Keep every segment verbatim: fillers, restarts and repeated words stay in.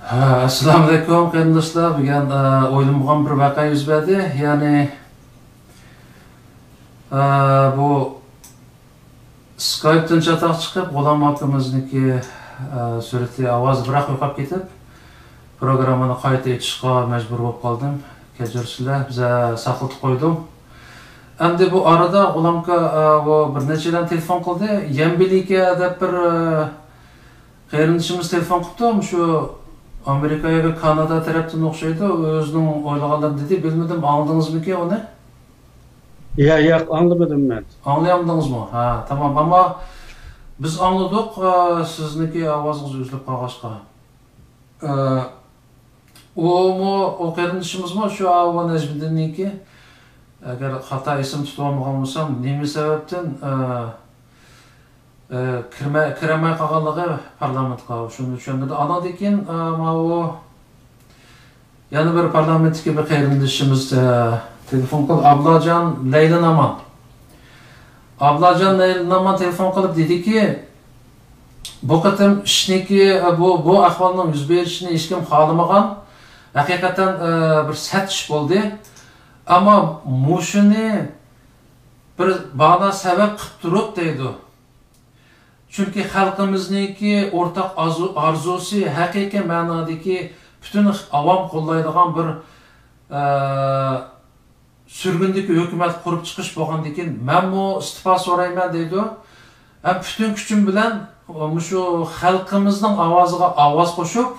ھە، ئەسسالامۇئەلەيكۇم قېرىنداشلار. بۈگۈن، ئە، ئويلىمىغان بىر ۋەقە يۈز بەردى. يەنى، ئە، بۇ سكايپتىن چاتاق چىقىپ، غۇلام ئاكىمىزنىڭكى، ئە، سۈرىتى، ئاۋازى بىراق يوقاپ كېتىپ، پروگراممىنى قايتا ئېچىشقا مەجبۇر بولۇپ قالدىم. كەچۈرسىلەر، بىزە ساقلىتىپ قويدۇم. ئەمدى بۇ ئارىدا غۇلامكا، ئە، بۇ بىر نەچچىلەن تېلېفون قىلدى. يەنبىلىكە دەپ بىر، ئە، قېرىندىشىمىز تېلېفون قىپتۇ، مۇشۇ ئامېرىكا ياكى كانادا تەرەپتىن ئوخشايدۇ. ئۆزىنىڭ ئويلىغانلىرىنى دېدى. بىلمىدىم، ئاڭلىدىڭىزمىكىن ئۇنى؟ يا، ياق، ئاڭلىمىدىم مەن. ئاڭلىيالمىدىڭىزمۇ؟ ھە، تامام. ئەمما بىز ئاڭلىدۇق، ئە، سىزنىڭكى ئاۋازىڭىز ئۈزۈلۈپ قالغاچقا. ئە، ئۇمۇ، ئۇ قېرىندىشىمىزمۇ شۇ ئاۋۇ نەجمىدىننىڭكى، ئەگەر خاتا ئېسىمدە تۇتۇۋالمىغان بولسام، نېمە سەۋەبتىن، ئە، ئە، كىرمە-، كىرەلمەي قالغانلىقى پارلامېنتقا، شۇنى چۈشەندۈردى. ئاناندىن كېيىن، ئە، ماۋۇ يەنە بىر پارلامېنتتىكى بىر قېرىندىشىمىز، ئە، تېلېفون قىلىپ، ئابلاجان لەيلى نامان. ئابلاجان لەيلى نامان تېلېفون قىلىپ دېدىكى، بۇ قېتىم ئىشنىكى، ئە، بۇ، بۇ ئەھۋالنىڭ يۈز بېرىشىنى ھېچكىم خالىمىغان. ھەقىقەتەن، ئە، بىر سەت ئىش بولدى. ئەمما مۇشۇنى بىر بانا سەۋەب قىلىپ تۇرۇپ دەيدۇ. چۈنكى خەلقىمىزنىڭكى ئورتاق ئازۇ-، ئارزۇسى، ھەقىقىي مەنادىكى پۈتۈن ئاۋام قوللايدىغان بىر، ئە، سۈرگۈندىكى ھۆكۈمەت قۇرۇپ چىقىش بولغاندىكىن، مەنمۇ ئىستېپا سورايمەن دەيدۇ. ھەم پۈتۈن كۈچۈم بىلەن مۇشۇ خەلقىمىزنىڭ ئاۋازىغا ئاۋاز قوشۇپ،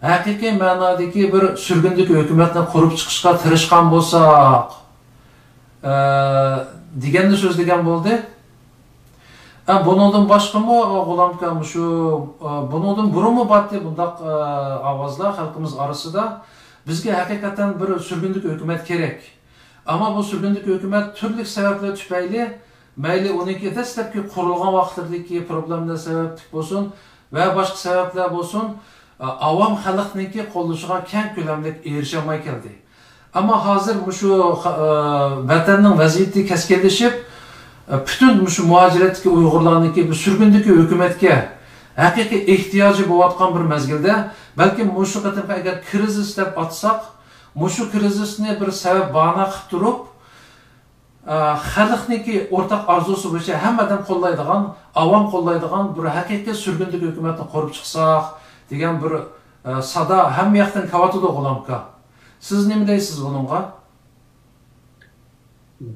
ھەقىقىي مەنادىكى بىر سۈرگۈندىكى ھۆكۈمەتنى قۇرۇپ چىقىشقا تىرىشقان بولساق، ئە، دېگەننى سۆزلىگەن بولدى. ئە، بۇنىڭدىن باشقىمۇ، ئە، غۇلامكا مۇشۇ، ئە، بۇنىڭدىن بۇرۇنمۇ بارتى بۇنداق، ئە، ئاۋازلار خەلقىمىز ئارىسىدا. بىزگە ھەقىقەتەن بىر سۈرگۈندىكى ھۆكۈمەت كېرەك. ئەمما بۇ سۈرگۈندىكى ھۆكۈمەت تۈرلۈك سەۋەبلەر تۈپەيلى، مەيلى ئۇنىڭكى دەسلەپكى قۇرۇلغان ۋاقتىدىكى پروبلېمىلەر سەۋەبلىك بولسۇن ۋە باشقا سەۋەبلەر بولسۇن، ئاۋام خەلقنىڭكى قوللىشىغا كەڭ كۆلەملىك ئېرىشەلمەي كەلدى. ئەمما ھازىر مۇشۇ خا-، ئە، ۋەتەننىڭ ۋەزىيىتى كەسكىنلىشىپ، ئە، پۈتۈن مۇشۇ مۇھاجىرەتتىكى ئۇيغۇرلارنىڭكى بىر سۈرگۈندىكى ھۆكۈمەتكە ھەقىقىي ئېھتىياجى بولۇۋاتقان بىر مەزگىلدە، بەلكىم مۇشۇ قېتىمقى ئەگەر كىرىزىس دەپ ئاتىساق، مۇشۇ كىرىزىسنى بىر سەۋەب بانا قىلىپ تۇرۇپ، ئە، خەلقنىڭكى ئورتاق ئارزۇسى بويىچە ھەممە ئادەم قوللايدىغان، ئاۋام قوللايدىغان بىر ھەقىقىي سۈرگۈندىكى ھۆكۈمەتنى قۇرۇپ چىقساق دېگەن بىر، ئە، سادا ھەممە ياقتىن كېلىۋاتىدۇ، غۇلامكا. سىز نېمە دەيسىز بۇنىڭغا؟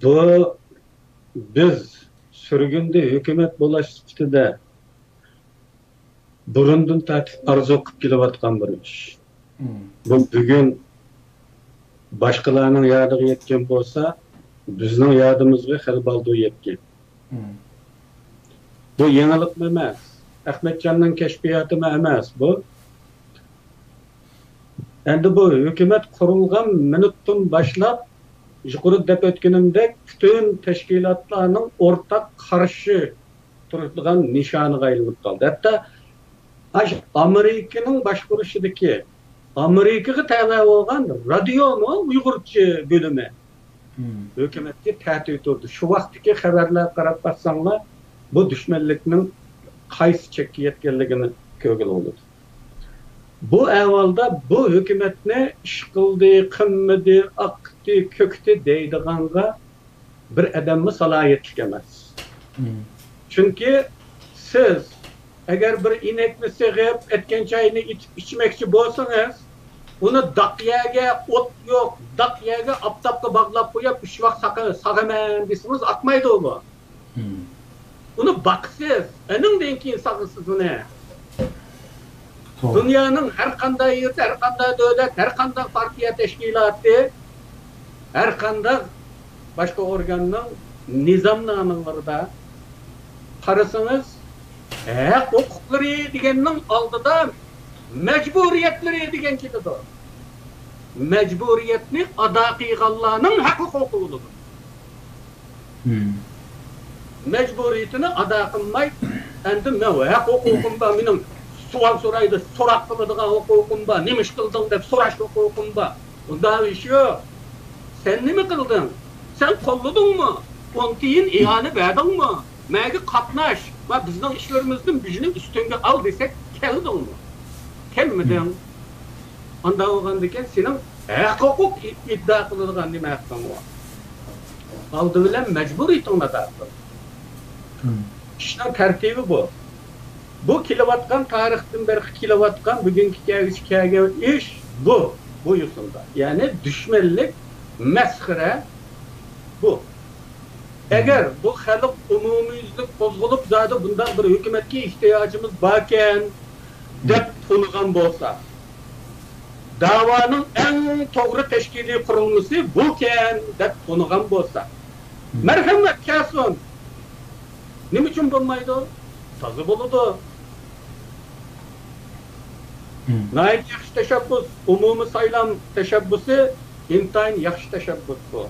بۇ بىز سۈرگۈندە ھۆكۈمەت بولاش سۈپىتىدە بۇرۇندىن تارتىپ ئارزۇ قىلىپ كېلىۋاتقان بىر ئىش. مم. بۇ بۈگۈن باشقىلارنىڭ يادىغا يەتكەن بولسا، بىزنىڭ يادىمىزغا خېلى بالدۇر يەتكەن. مم. بۇ يېڭىلىقمۇ ئەمەس، ئەخمەتجاننىڭ كەشپىياتىمۇ ئەمەس بۇ. ئەمدى بۇ ھۆكۈمەت قۇرۇلغان مىنۇتتىن باشلاپ، يۇقىرىدا دەپ ئۆتكىنىمدەك، پۈتۈن تەشكىلاتلارنىڭ ئورتاق قارشى تۇرىدىغان نىشانىغا ئايلىنىپ قالدى. ھەتتا ئاشۇ ئامېرىكىنىڭ باشقۇرۇشىدىكى، ئامېرىكىغا تەۋە بولغان رادىيونىڭ ئۇيغۇرچە بۆلۈمى مم. ھۆكۈمەتكە تەتۈر تۇردى. شۇ ۋاقىتتىكى خەۋەرلەرگە قاراپ باقساڭلار، بۇ دۈشمەنلىكنىڭ قايسى چەككە يەتكەنلىكىنى كۆرگىلى بولىدۇ. بۇ ئەھۋالدا بۇ ھۆكۈمەتنى ئىش قىلدى، قىلمىدى، ئاقتى، كۆكتى دەيدىغانغا بىر ئادەممۇ سالاھىيەتلىك ئەمەس. مم. چۈنكى سىز ئەگەر بىر ئىنەكنى سېغىپ، ئەتكەن چاينى ئېتىپ ئىچمەكچى بولسىڭىز، ئۇنى داق يەرگە، ئوت يوق، داق يەرگە ئاپتاپقا باغلاپ قويۇپ، ئۈچ ۋاق ساقا-، ساغىمەن دېسىڭىز، ئاقمايدۇ بۇ. مم. ئۇنى باقىسىز، ئۇنىڭدىن كېيىن ساغىسىز ئۇنى. توغرا. دۇنيانىڭ ھەر قانداق يېرىدە، ھەر قانداق دۆلەت، ھەر قانداق پارتىيە تەشكىلاتى، ھەر قانداق باشقا ئورگاننىڭ نىزامنامىلىرىدا قارىسىڭىز، ھەق ھوقۇقلىرى دېگەننىڭ ئالدىدا مەجبۇرىيەتلىرى دېگەن كېلىدۇ. مەجبۇرىيەتنى ئادا قىلغانلارنىڭ ھەق ھوقۇقى بولىدۇ. مم. مەجبۇرىيىتىنى ئادا قىلماي، ئەمدى مەن ھەق ھوقۇقۇم بار، مېنىڭ سوئال سورايدۇ، سوراق قىلىدىغان ھوقۇقۇم بار، نېمە ئىش قىلدىڭ دەپ سوراش ھوقۇقۇم بار. ئۇنداق ئىش يوق. سەن نېمە قىلدىڭ؟ سەن قوللىدىڭمۇ؟ ئون تىيىن ئىئانە بەردىڭمۇ؟ مەگە قاتناش، ما بىزنىڭ ئىشلىرىمىزدىن بىرنى ئۈستۈڭگە ئال دېسەك، كەلدىڭمۇ؟ كەلمىدىڭ. مم. ئانداق بولغاندىكىن سېنىڭ ھەق ھوقۇق ئىددىئا قىلىدىغان نېمە ھەققىڭ بار؟ ئالدى بىلەن مەجبۇرىيىتىڭنى ئادا قىل. ئىشنىڭ تەرتىپى بۇ. بۇ كېلىۋاتقان، تارىختىن بېرى كېلىۋاتقان، بۈگۈنگە كەلگۈچە كەلگەن ئىش بۇ. بۇ يوسۇندا. يەنى دۈشمەنلىك، مەسخىرە بۇ. ئەگەر بۇ خەلق ئومۇميۈزلۈك قوزغىلىپ، زادى بۇنداق بىر ھۆكۈمەتكە ئېھتىياجىمىز باركەن دەپ تونۇغان بولسا، داۋانىڭ ئەڭ توغرا تەشكىلىي قۇرۇلمىسى بۇكەن دەپ تونۇغان بولسا، مەرھەمەت، كەلسۇن. نېمە ئۈچۈن بولمايدۇ؟ تازا بولىدۇ. ناھايىتى ياخشى تەشەببۇس. ئومۇمىي سايلام تەشەببۇسى ئىنتايىن ياخشى تەشەببۇس بۇ.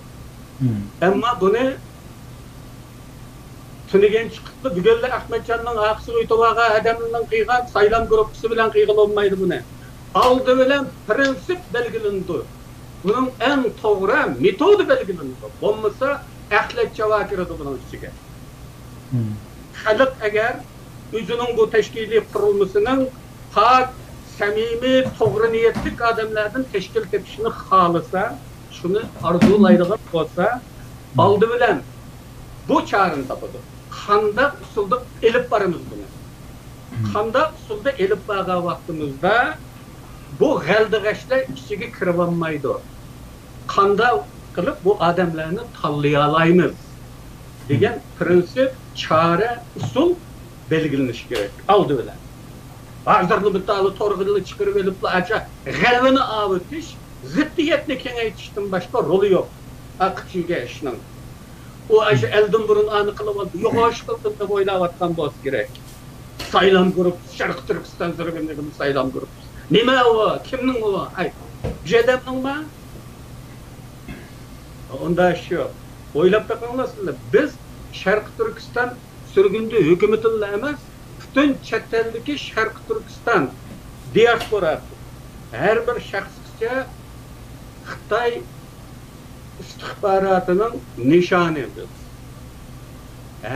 ئەمما بۇنى تۈنۈگۈن چىقىپلا، بۈگۈنلا ئەخمەتجاننىڭ ئارقىسىغا ئۆتۈۋالغان ئادەمنىڭ قىلغان سايلام گۇرۇپپىسى بىلەن قىلغىلى بولمايدۇ بۇنى. ئالدى بىلەن پىرىنسىپ بەلگىلىنىدۇ. بۇنىڭ ئەڭ توغرا مېتودى بەلگىلىنىدۇ. بولمىسا ئەخلەت چاۋا كىرىدۇ بۇنىڭ ئىچىگە. خەلق ئەگەر ئۆزىنىڭ بۇ تەشكىلىي قۇرۇلمىسىنىڭ پاك، سەمىمىي، توغرا نىيەتلىك ئادەملەردىن تەشكىل تېپىشنى خالىسا، شۇنى ئارزۇلايدىغان بولسا، ئالدى بىلەن بۇ چارىنى تاپىدۇ. قانداق ئۇسۇلدا ئېلىپ بارىمىز بۇنى؟ قانداق ئۇسۇلدا ئېلىپ بارغان ۋاقتىمىزدا بۇ غەلدىغەچلەر ئىچىگە كىرىۋالمايدۇ؟ قانداق قىلىپ بۇ ئادەملەرنى تاللىيالايمىز دېگەن پىرىنسىپ، چارە، ئۇسۇل بەلگىلىنىشى كېرەك ئالدى بىلەن. ھازىرلا بىتالى تورغىلا چىقىرىپ ئېلىپلا ئاشۇ غەلۋىنى ئاۋۇتۇش، زىددىيەتنى كېڭەيتىشتىن باشقا رولى يوق. ئاققا چۈشكەن ئىشنىڭ. ئۇ ئاشۇ ئەلدىن بۇرۇن ئانى قىلىۋالدى، يوغان ئىش قىلدىم دەپ ئويلاۋاتقان بولسا كېرەك. سايلام گۇرۇپپىسى، شەرقىي تۈركىستان سۈرگۈندىكى سايلام گۇرۇپپىسى. نېمە ئۇ؟ كىمنىڭ ئۇ؟ ئاي، بىر ئادەمنىڭمۇ؟ ئۇنداق ئىش يوق. ئويلاپ بېقىڭلار سىلەر. بىز شەرقىي تۈركىستان سۈرگۈندە ھۆكۈمىتىنىلا ئەمەس، پۈتۈن چەت ئەلدىكى شەرقىي تۈركىستان دىياسپوراسى، ھەر بىر شەخسكىچە خىتاي ئىستىخباراتىنىڭ نىشانى بىز.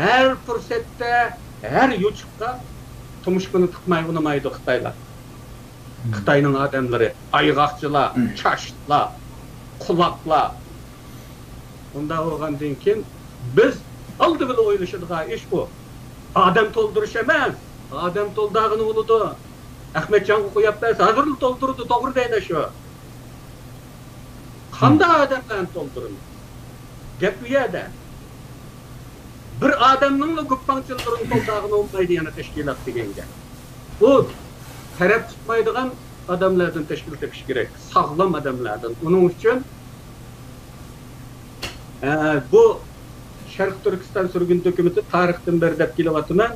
ھەر پۇرسەتتە، ھەر يوچۇققا تۇمشۇقىنى تىقماي ئۇنىمايدۇ خىتايلار. خىتاينىڭ ئادەملىرى، ئايغاقچىلار، چاچلار، قۇلاقلار. ئۇنداق بولغاندىن كېيىن بىز ئالدى بىلەن ئويلىشىدىغان ئىش بۇ. ئادەم تولدۇرۇش ئەمەس. ئادەم تولدۇرغىنى بولىدۇ. ئەخمەتجانغا قويۇپ بەرسە، ھازىرلا تولدۇرىدۇ، توغرا دەيدۇ شۇ. قانداق ئادەملەرنى تولدۇرىمىز؟ گەپ ئۇ يەردە. بىر ئادەمنىڭلا گۇپپاڭچىلىرىنى تولدۇرغىلى بولمايدۇ يەنە تەشكىلات دېگەن گەپ. ئۇ تەرەپ تۇتمايدىغان ئادەملەردىن تەشكىل تېپىش كېرەك. ساغلام ئادەملەردىن. ئۇنىڭ ئۈچۈن، ئە، بۇ شەرقىي تۈركىستان سۈرگۈن ھۆكۈمىتى تارىختىن بېرى دەپ كېلىۋاتىمەن.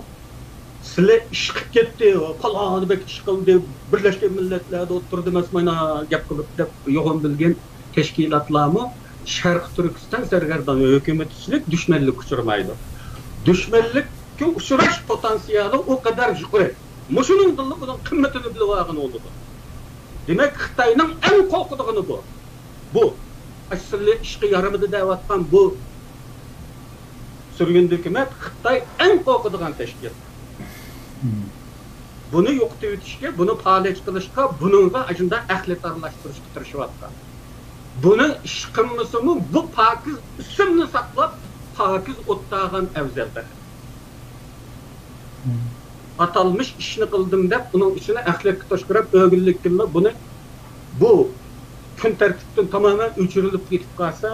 سىلەر ئىش قىلىپ كەتتى، پالانى بەك ئىش قىلدى، بىرلەشكەن مىللەتلەردە ئولتۇردى، مانا گەپ قىلىپ دەپ يوغان بىلگەن تەشكىلاتلارمۇ شەرقىي تۈركىستان سەرگەردان ھۆكۈمىتىچىلىك دۈشمەنلىككە ئۇچرىمايدۇ. دۈشمەنلىككە ئۇچراش پوتېنسىيالى ئۇ قەدەر يۇقىرى. مۇشۇنىڭدىنلا بۇنىڭ قىممىتىنى بىلىۋالغىلى بولىدۇ. دېمەك، خىتاينىڭ ئەڭ قورقىدىغىنى بۇ. بۇ ئەسلى ئىشقا يارىمىدى دەۋاتقان بۇ سۈرگۈندە ھۆكۈمەت خىتاي ئەڭ قورقىدىغان تەشكىلات. بۇنى يوقىتىۋېتىشكە، بۇنى پالەچ قىلىشقا، بۇنىڭغا ئاشۇنداق ئەخلەت ئارىلاشتۇرۇشقا تىرىشىۋاتقان. بۇنىڭ ئىش قىلمىسىمۇ، بۇ پاكىز ئىسىمنى ساقلاپ، پاكىز ئوت تاغان ئەۋزەلدە. ئاتالمىش ئىشنى قىلدىم دەپ، ئۇنىڭ ئىچىنى ئەخلەتكە توشقۇراپ، ئۆگۈنلۈكتىنلا بۇنى، بۇ كۈن تەرتىپتىن تامامەن ئۆچۈرۈلۈپ كېتىپ قالسا،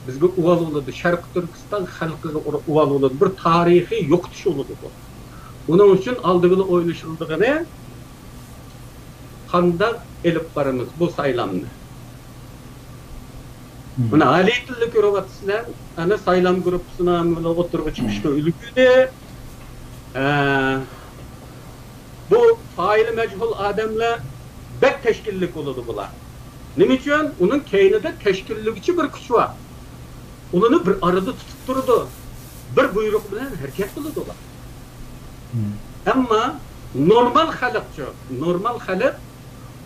بىزگە ئۇۋال بولىدۇ، شەرقىي تۈركىستان خەلقىگە ئۇر-، ئۇۋال بولىدۇ، بىر تارىخىي يوقىتىش بولىدۇ بۇ. ئۇنىڭ ئۈچۈن ئالدى بىلەن ئويلىشىلىدىغىنى، قانداق ئېلىپ بارىمىز بۇ سايلامنى؟ مانا ھالىتىنلا كۆرۈۋاتىسىلەر، ئەنە سايلام گۇرۇپپىسىنىڭ ئوتتۇرىغا چىقىشقا ئۈلگۈردى. ئە، بۇ فائىلى مەجھۇل ئادەملەر بەك تەشكىللىك بولىدۇ بۇلار. نېمە ئۈچۈن؟ ئۇنىڭ كەينىدە تەشكىللىگۈچى بىر كۈچ بار. ئۇلارنى بىر ئارىدا تۇتۇپ تۇرىدۇ. بىر بۇيرۇق بىلەن ھەرىكەت قىلىدۇ ئۇلار. ئەمما نورمال خەلقچۇ؟ نورمال خەلق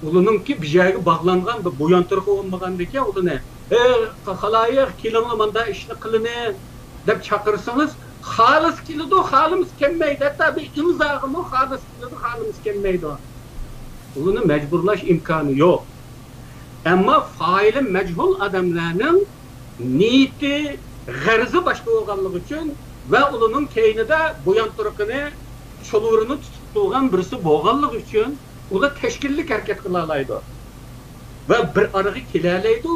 ئۇلىنىڭكى بىر يەرگە باغلانغان، بىر بويۇنتۇرۇقى بولمىغاندىكىن ئۇلىنى، «ئەي، خالايىق، كېلىڭلار، مانداق ئىشنى قىلىنى» دەپ چاقىرسىڭىز، خالىسا كېلىدۇ، خالىمىسا كەلمەيدۇ. ھەتتا بىر ئىمزاغىمۇ خالىسا كېلىدۇ، خالىمىسا كەلمەيدۇ. ئۇلارنى مەجبۇرلاش ئىمكانى يوق. ئەمما فائىلى مەجھۇل ئادەملەرنىڭ نىيىتى، غەرىزى باشقا بولغانلىقى ئۈچۈن ۋە ئۇلارنىڭ كەينىدە بۇيان تۇرقىنى، چۇلۋۇرىنى تۇتۇپ تۇرغان بىرسى بولغانلىقى ئۈچۈن ئۇلار تەشكىللىك ھەرىكەت قىلالايدۇ ۋە بىر ئارىغا كېلەلەيدۇ.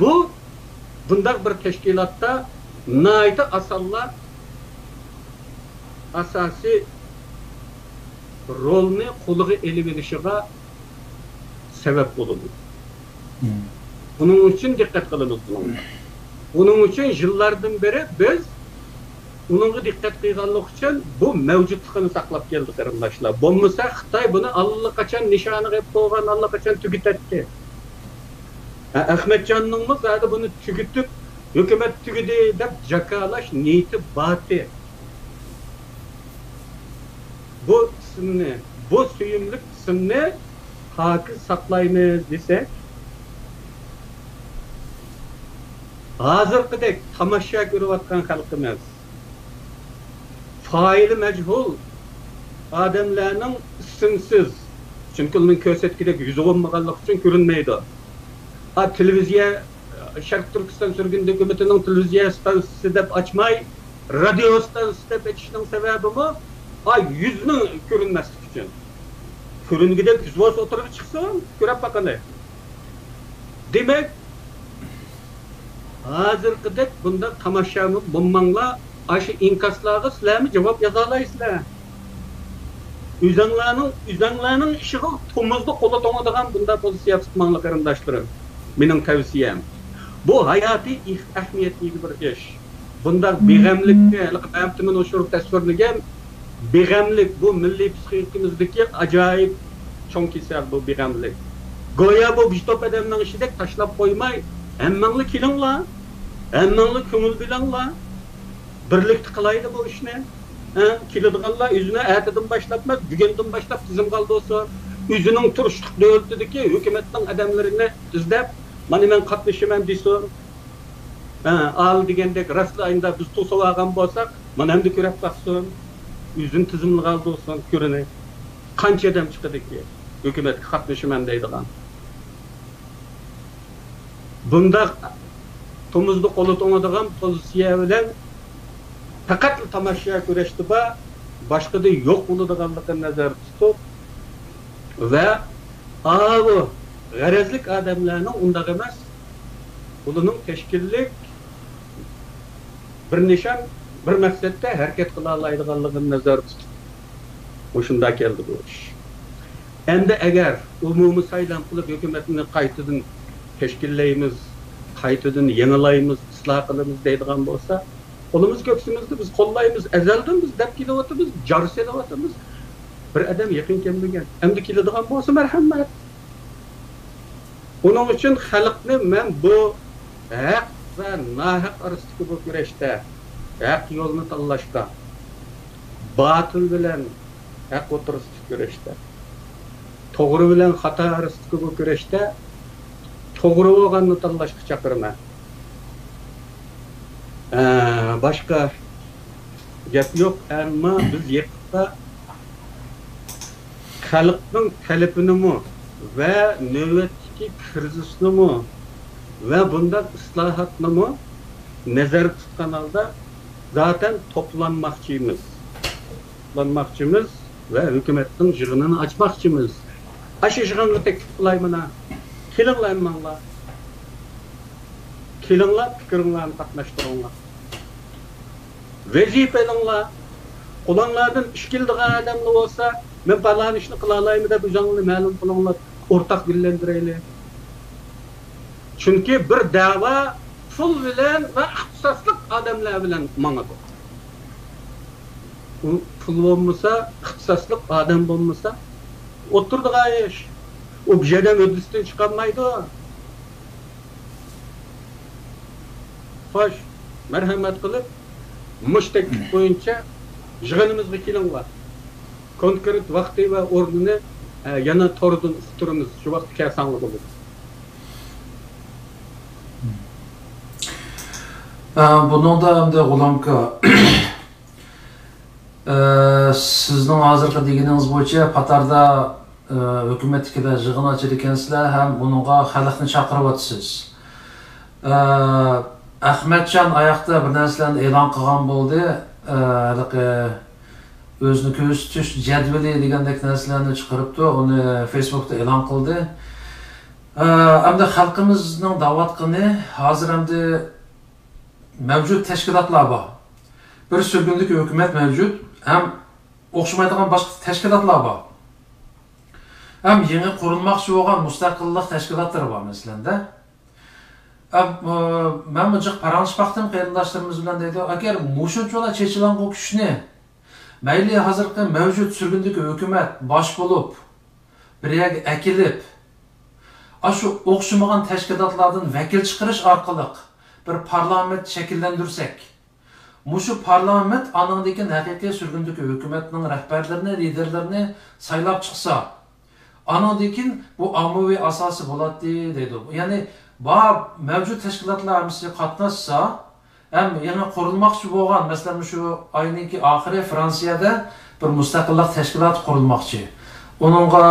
بۇ بۇنداق بىر تەشكىلاتتا ناھايىتى ئاسانلا ئاساسىي رولنى قولىغا ئېلىۋېلىشىغا سەۋەب بولىدۇ. بۇنىڭ ئۈچۈن دىققەت قىلىمىز بۇنىڭغا. بۇنىڭ ئۈچۈن يىللاردىن بېرى بىز ئۇنىڭغا دىققەت قىلغانلىق ئۈچۈن بۇ مەۋجۇتلۇقىنى ساقلاپ كەلدى، قېرىنداشلار. بولمىسا خىتاي بۇنى ئاللىقاچان نىشانىغا ئېلىپ قويغان، ئاللىقاچان تۈگىتەتتى. ھە، ئەخمەتجاننىڭمۇ زادى بۇنى تۈگىتىپ، ھۆكۈمەت تۈگىدى دەپ جاكارلاش نىيىتى بارتى. بۇ ئىسىمنى، بۇ سۆيۈملۈك ئىسىمنى پاكىز ساقلايمىز دېسەك، ھازىرقىدەك تاماشا كۆرۈۋاتقان خەلقىمىز، فائىلى مەجھۇل ئادەملەرنىڭ ئىسىمسىز، چۈنكى ئۇنىڭ كۆرسەتكۈدەك يۈزى بولمىغانلىقى ئۈچۈن كۆرۈنمەيدۇ. ئا، تېلېۋىزىيە، شەرقىي تۈركىستان سۈرگۈن ھۆكۈمىتىنىڭ تېلېۋىزىيە ئىستانسىسى دەپ ئاچماي، رادىيو ئىستانسىسى دەپ ئېچىشنىڭ سەۋەبىمۇ، ئا، يۈزنىڭ كۆرۈنمەسلىكى ئۈچۈن. كۆرۈنگۈدەك يۈز بولسا ئوتتۇرىغا چىقسۇن، كۆرۈپ باقىلى. دېمەك، ھازىرقىدەك بۇنداق تاماشامۇ بولماڭلار، ئاشۇ ئىنكاسلارغا سىلەرمۇ جاۋاب يازالايسىلەر. ئۆزەڭلارنىڭ، ئۆزەڭلارنىڭ ئىشىغا تومۇزدا قولى توڭىدىغان بۇنداق پوزىتسىيە تۇتماڭلار، قېرىنداشلىرىم. مېنىڭ تەۋسىيەم. بۇ ھاياتىي ئېھ-، ئەھمىيەتكە ئىگە بىر ئىش. بۇنداق بىغەملىكنى، ھېلىقى مەمتىمىن ئۇچۇرۇپ تەسۋىرلىگەن بىغەملىك، بۇ مىللىي پسىخىكىمىزدىكى ئاجايىپ چوڭ كېسەل بۇ بىغەملىك. گويا بۇ بىر توپ ئادەمنىڭ ئىشىدەك تاشلاپ قويماي، ھەممەڭلار كېلىڭلار، ھەممەڭلار كۆڭۈل بۆلۈڭلار، بىرلىكتە قىلايلى بۇ ئىشنى. ھە، كېلىدىغانلار ئۆزىنى ئەتىدىن باشلاپ ئەمەس، بۈگۈندىن باشلاپ تىزىمغا ئالدۇرسۇن. ئۆزىنىڭ تۇرۇشلۇق دۆلىتىدىكى ھۆكۈمەتنىڭ ئادەملىرىنى ئىزدەپ، مانا مەن قاتنىشىمەن دېسۇن. ھە، ئالدى دېگەندەك راستلا ئاينىدا بىز توسۇۋالغان بولساق، مانا ئەمدى كۆرۈپ باقسۇن. ئۆزىنى تىزىملىغان بولسۇن، كۆرۈنە. قانچە ئادەم چىقىدىكى ھۆكۈمەتكە قاتنىشىمەن دەيدىغان. بۇنداق تومۇزدا قولى توڭىدىغان پوزىتسىيە بىلەن پەقەتلا تاماشا كۆرۈشتە بار، باشقىدا يوق بولىدىغانلىقىنى نەزەردە تۇتۇپ ۋە ئاۋۇ غەرەزلىك ئادەملەرنىڭ ئۇنداق ئەمەس، ئۇلارنىڭ تەشكىللىك بىر نىشان، بىر مەقسەتتە ھەرىكەت قىلالايدىغانلىقىنى نەزەردە تۇتۇپ، مۇشۇنداق كەلدى بۇ ئىش. ئەمدى ئەگەر ئومۇمىي سايلام قىلىپ ھۆكۈمەتنى قايتىدىن تەشكىللەيمىز، قايتىدىن يېڭىلايمىز، ئىسلاھ قىلىمىز دەيدىغان بولسا، قولىمىز كۆكسىمىزدە، بىز قوللايمىز، ئەزەلدىن بىز دەپ كېلىۋاتىمىز، جار سېلىۋاتىمىز. بىر ئادەم يېقىن كەلمىگەن. ئەمدى كېلىدىغان بولسا مەرھەمەت. ئۇنىڭ ئۈچۈن خەلقنى مەن بۇ ھەق ۋە ناھەق ئارىسىدىكى بۇ كۈرەشتە، ھەق يولنى تاللاشتا، باتىل بىلەن ھەق ئوتتۇرىسىدىكى كۈرەشتە، توغرا بىلەن خاتا ئارىسىدىكى بۇ كۈرەشتە توغرا بولغاننى تاللاشقا چاقىرىمەن. ئە، باشقا گەپ يوق، ئەمما بىز يېقىندا خەلقنىڭ تەلىپىنىمۇ ۋە نۆۋەتتىكى كىرىزىسنىمۇ ۋە بۇنداق ئىسلاھاتنىمۇ نەزەردە تۇتقان ھالدا زاتەن توپلانماقچىمىز. توپلانماقچىمىز ۋە ھۆكۈمەتنىڭ يىغىنىنى ئاچماقچىمىز. ئاشۇ يىغىنغا تەكلىپ قىلاي مانا. كېلىڭلار ھەممىڭلار. كېلىڭلار، پىكرىڭلارنى قاتناشتۇرۇڭلار. ۋەزىپە ئېلىڭلار. قولۇڭلاردىن ئىش كېلىدىغان ئادەملەر بولسا، مەن پالان ئىشنى قىلالايمەن دەپ ئۆزۈڭلارنى مەلۇم قىلىڭلار. ئورتاق گۈللەندۈرەيلى. چۈنكى بىر دەۋا پۇل بىلەن ۋە ئىختىساسلىق ئادەملەر بىلەن ماڭىدۇ. ئۇ پۇل بولمىسا، ئىختىساسلىق ئادەم بولمىسا، ئولتۇرىدىغان ئىش. ئۇ بىر يەردىن ھۆددىسىدىن چىقالمايدۇ. خوش، مەرھەمەت قىلىپ، مۇشۇ تەكلىپ بويىچە يىغىنىمىزغا كېلىڭلار. كونكرېت ۋاقتى ۋە ئورنىنى، ئە، يەنە توردىن ئۇقتۇرىمىز. شۇ ۋاقىتتا كەلسەڭلار بولىدۇ. ئە، بۇنىڭدا ئەمدى غۇلام ئاكا، ئە، سىزنىڭ ھازىرقى دېگىنىڭىز بويىچە پاتاردا ئە، ھۆكۈمەتتىكىلەر يىغىن ئاچىدىكەنسىلەر ھەم ئۇنىڭغا خەلقنى چاقىرىۋاتىسىز. ئە، ئەخمەتجان ئاياقتا بىر نەرسىلەرنى ئېلان قىلغان بولدى. ئە، ھېلىقى ئۆزىنى كۆرسىتىش جەدۋىلى دېگەندەك نەرسىلەرنى چىقىرىپتۇ، ئۇنى فېيسبۇكتا ئېلان قىلدى. ئە، ئەمدى خەلقىمىزنىڭ دەۋاتقىنى، ھازىر ئەمدى مەۋجۇت تەشكىلاتلار بار. بىر سۈرگۈندىكى ھۆكۈمەت مەۋجۇت، ھەم ئوخشىمايدىغان باشقا تەشكىلاتلار بار. ھەم يېڭى قۇرۇلماقچى بولغان مۇستەقىللىق تەشكىلاتلىرى بار، مەسىلەندە. ھەم، ئە، مەنمۇ جىق پاراڭلىشىپ باقتىم قېرىنداشلىرىمىز بىلەن، دەيدۇ، ئەگەر مۇشۇنچىۋالا چېچىلاڭغۇ كۈچنى، مەيلى ھازىرقى مەۋجۇت سۈرگۈندىكى ھۆكۈمەت باش بولۇپ، بىر يەرگە ئەكېلىپ، ئاشۇ ئوخشىمىغان تەشكىلاتلاردىن ۋەكىل چىقىرىش ئارقىلىق بىر پارلامېنت شەكىللەندۈرسەك، مۇشۇ پارلامېنت ئانىڭدىن كېيىن ھەقىقىي سۈرگۈندىكى ھۆكۈمەتنىڭ رەھبەرلىرىنى، لىدېرلىرىنى سايلاپ چىقسا، ئانىڭدىن كېيىن بۇ ئاممىۋى ئاساسى بولاتتى، دەيدۇ. يەنى بار مەۋجۇت تەشكىلاتلار ھەممىسى قاتناشسا، ھەم يېڭى قۇرۇلماقچى بولغان، مەسىلەن، مۇشۇ ئاينىڭكى ئاخىرى فرانسىيەدە بىر مۇستەقىللىق تەشكىلاتى قۇرۇلماقچى. ئۇنىڭغا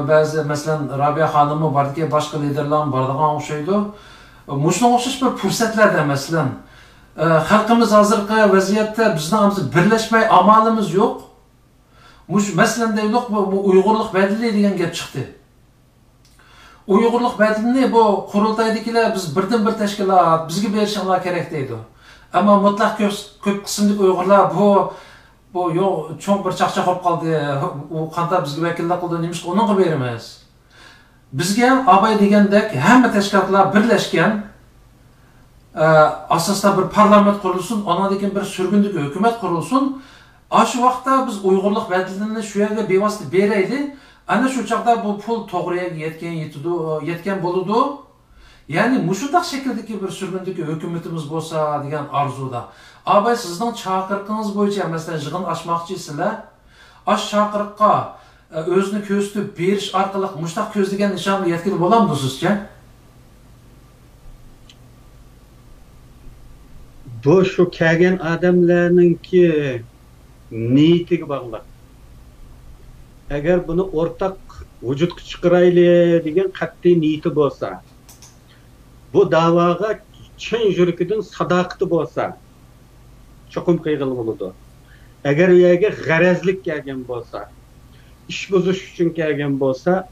بەزى، مەسىلەن، رابىيە خانىممۇ باردىكەن، باشقا لىدېرلارمۇ بارىدىغان ئوخشايدۇ. مۇشۇنىڭغا ئوخشاش بىر پۇرسەتلەردە، مەسىلەن، ئە، خەلقىمىز ھازىرقى ۋەزىيەتتە بىزنىڭ ھەممىمىز بىرلەشمەي ئامالىمىز يوق. مۇشۇ مەسىلەن دەيدۇق، بۇ، بۇ ئۇيغۇرلۇق بەدىلى دېگەن گەپ چىقتى. ئۇيغۇرلۇق بەدىلىنى بۇ قۇرۇلتايدىكىلەر، بىز بىردىن بىر تەشكىلات، بىزگە بېرىشىڭلار كېرەك دەيدۇ. ئەمما مۇتلەق كۆپ، كۆپ قىسىمدىكى ئۇيغۇرلار بۇ، بۇ يو-، چوڭ بىر چاقچاق بولۇپ قالدى. ئۇ قانداق بىزگە ۋەكىللىك قىلىدۇ، نېمىشقا ئۇنىڭغا بېرىمىز؟ بىزگە ئاباي دېگەندەك ھەممە تەشكىلاتلار بىرلەشكەن، ئە، ئاساستا بىر پارلامېنت قۇرۇلسۇن، ئانىڭدىن كېيىن بىر سۈرگۈندىكى ھۆكۈمەت قۇرۇلسۇن. ئاشۇ ۋاقىتتا بىز ئۇيغۇرلۇق بەدىلىنى شۇ يەرگە بىۋاسىتە بېرەيلى. ئەنە شۇ چاغدا بۇ پۇل توغرا يەرگە يەتكەن يېتىدۇ، يەتكەن بولىدۇ. يەنى مۇشۇنداق شەكىلدىكى بىر سۈرگۈندىكى ھۆكۈمىتىمىز بولسا دېگەن ئارزۇدا. ئاباي، سىزنىڭ چاقىرىقىڭىز بويىچە، مەسىلەن، يىغىن ئاچماقچىسىلەر. ئاشۇ چاقىرىققا، ئە، ئۆزىنى كۆرسىتىپ بېرىش ئارقىلىق مۇشۇنداق كۆزلىگەن نىشانغا يەتكىلى بولامدۇ سىزچە؟ بۇ شۇ كەلگەن ئادەملەرنىڭكى نىيىتىگە باغلىق. ئەگەر بۇنى ئورتاق ۋۇجۇدقا چىقىرايلى دېگەن قەتئىي نىيىتى بولسا، بۇ داۋاغا چىن يۈرىكىدىن ساداقىتى بولسا، چوقۇم قىلغىلى بولىدۇ. ئەگەر ئۇ يەرگە غەرەزلىك كەلگەن بولسا، ئىش بۇزۇش ئۈچۈن كەلگەن بولسا،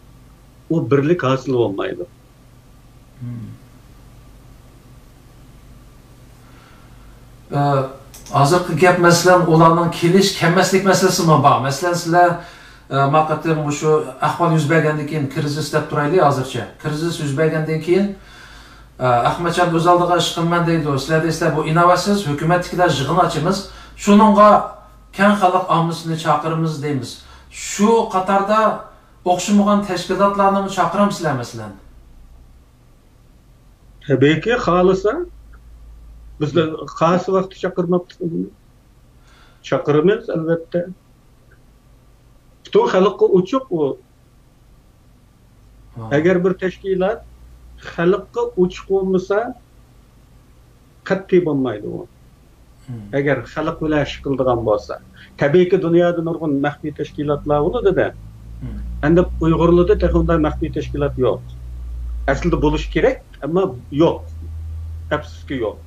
ئۇ بىرلىك ھاسىل بولمايدۇ. ئە، ھازىرقى گەپ، مەسىلەن، ئۇلارنىڭ كېلىش، كەلمەسلىك مەسىلىسىمۇ بار. مەسىلەن، سىلەر، ئە، ما قېتىم مۇشۇ ئەھۋال يۈز بەرگەندىن كېيىن، كىرىزىس دەپ تۇرايلى ھازىرچە. كىرىزىس يۈز بەرگەندىن كېيىن، ئە، ئەخمەتجان ئۆز ئالدىغا ئىش قىلىمەن دەيدۇ. سىلەر دەيسىلەر، بۇ ئىناۋەتسىز، ھۆكۈمەتتىكىلەر يىغىن ئاچىمىز. شۇنىڭغا كەڭ خەلق ئاممىسىنى چاقىرىمىز دەيمىز. شۇ قاتاردا ئوخشىمىغان تەشكىلاتلارنىمۇ چاقىرامسىلەر، مەسىلەن؟ تەبىئىيكى، خالىسا، بىز قايسى ۋاقىتتا چاقىرماپتۇق؟ چاقىرىمىز، ئەلۋەتتە. پۈتۈن خەلققە ئوچۇق ئۇ. ھا. ئەگەر بىر تەشكىلات خەلققە ئوچۇق بولمىسا، قەتئىي بولمايدۇ ئۇ. مم. ئەگەر خەلق بىلەن ئىش قىلىدىغان بولسا. تەبىئىيكى، دۇنيادا نۇرغۇن مەخپىي تەشكىلاتلار بولىدۇ-دە. مم. ئەمدى ئۇيغۇرلاردا تېخى ئۇنداق مەخپىي تەشكىلات يوق. ئەسلىدە بولۇشى كېرەك، ئەمما يوق. ئەپسۇسكى، يوق.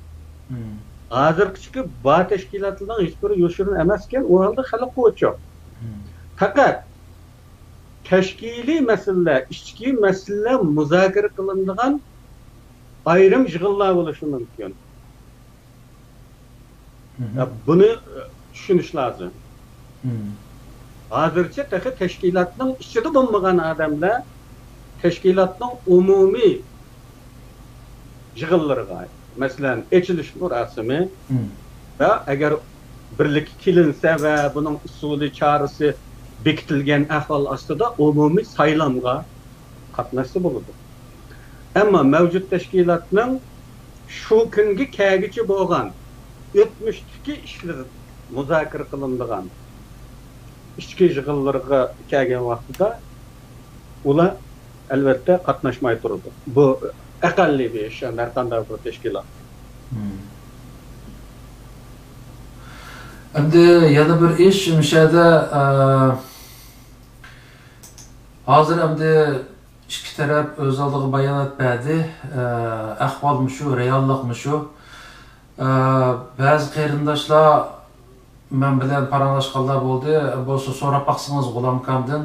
مم. ھازىرغىچىكى بار تەشكىلاتلارنىڭ ھېچبىرى يوشۇرۇن ئەمەسكەن، ئۇ ھالدا خەلققە ئوچۇق. مم. پەقەت تەشكىلىي مەسىلىلەر، ئىچكى مەسىلىلەر مۇزاكىرە قىلىنىدىغان ئايرىم يىغىنلار بولۇشى مۇمكىن. مم. بۇنى چۈشىنىش لازىم. مم. ھازىرچە تېخى تەشكىلاتنىڭ ئىچىدە بولمىغان ئادەملەر تەشكىلاتنىڭ ئومۇمىي يىغىنلىرىغا، مەسىلەن، ئېچىلىش مۇراسىمى مم. ۋە ئەگەر بىرلىككە كېلىنسە ۋە بۇنىڭ ئۇسۇلى، چارىسى بېكىتىلگەن ئەھۋال ئاستىدا ئومۇمىي سايلامغا قاتناشسا بولىدۇ. ئەمما مەۋجۇت تەشكىلاتنىڭ شۇ كۈنگە كەلگۈچە بولغان ئۆتمۈشتىكى ئىشلىرى مۇزاكىرە قىلىنىدىغان ئىچكى يىغىنلىرىغا كەلگەن ۋاقتىدا ئۇلار ئەلۋەتتە قاتناشماي تۇرىدۇ. بۇ ئەقەللىي بىر ئىش، ھەر قانداق بىر تەشكىلات. مم. ئەمدى يەنە بىر ئىش، مۇشۇ يەردە، ئە، ھازىر ئەمدى ئىككى تەرەپ ئۆز ئالدىغا بايانات بەردى. ئە، ئەھۋال مۇشۇ، رېئاللىق مۇشۇ. ئە، بەزى قېرىنداشلار مەن بىلەن پاراڭلاشقانلار بولدى. بولسا سوراپ باقسىڭىز غۇلامكامدىن.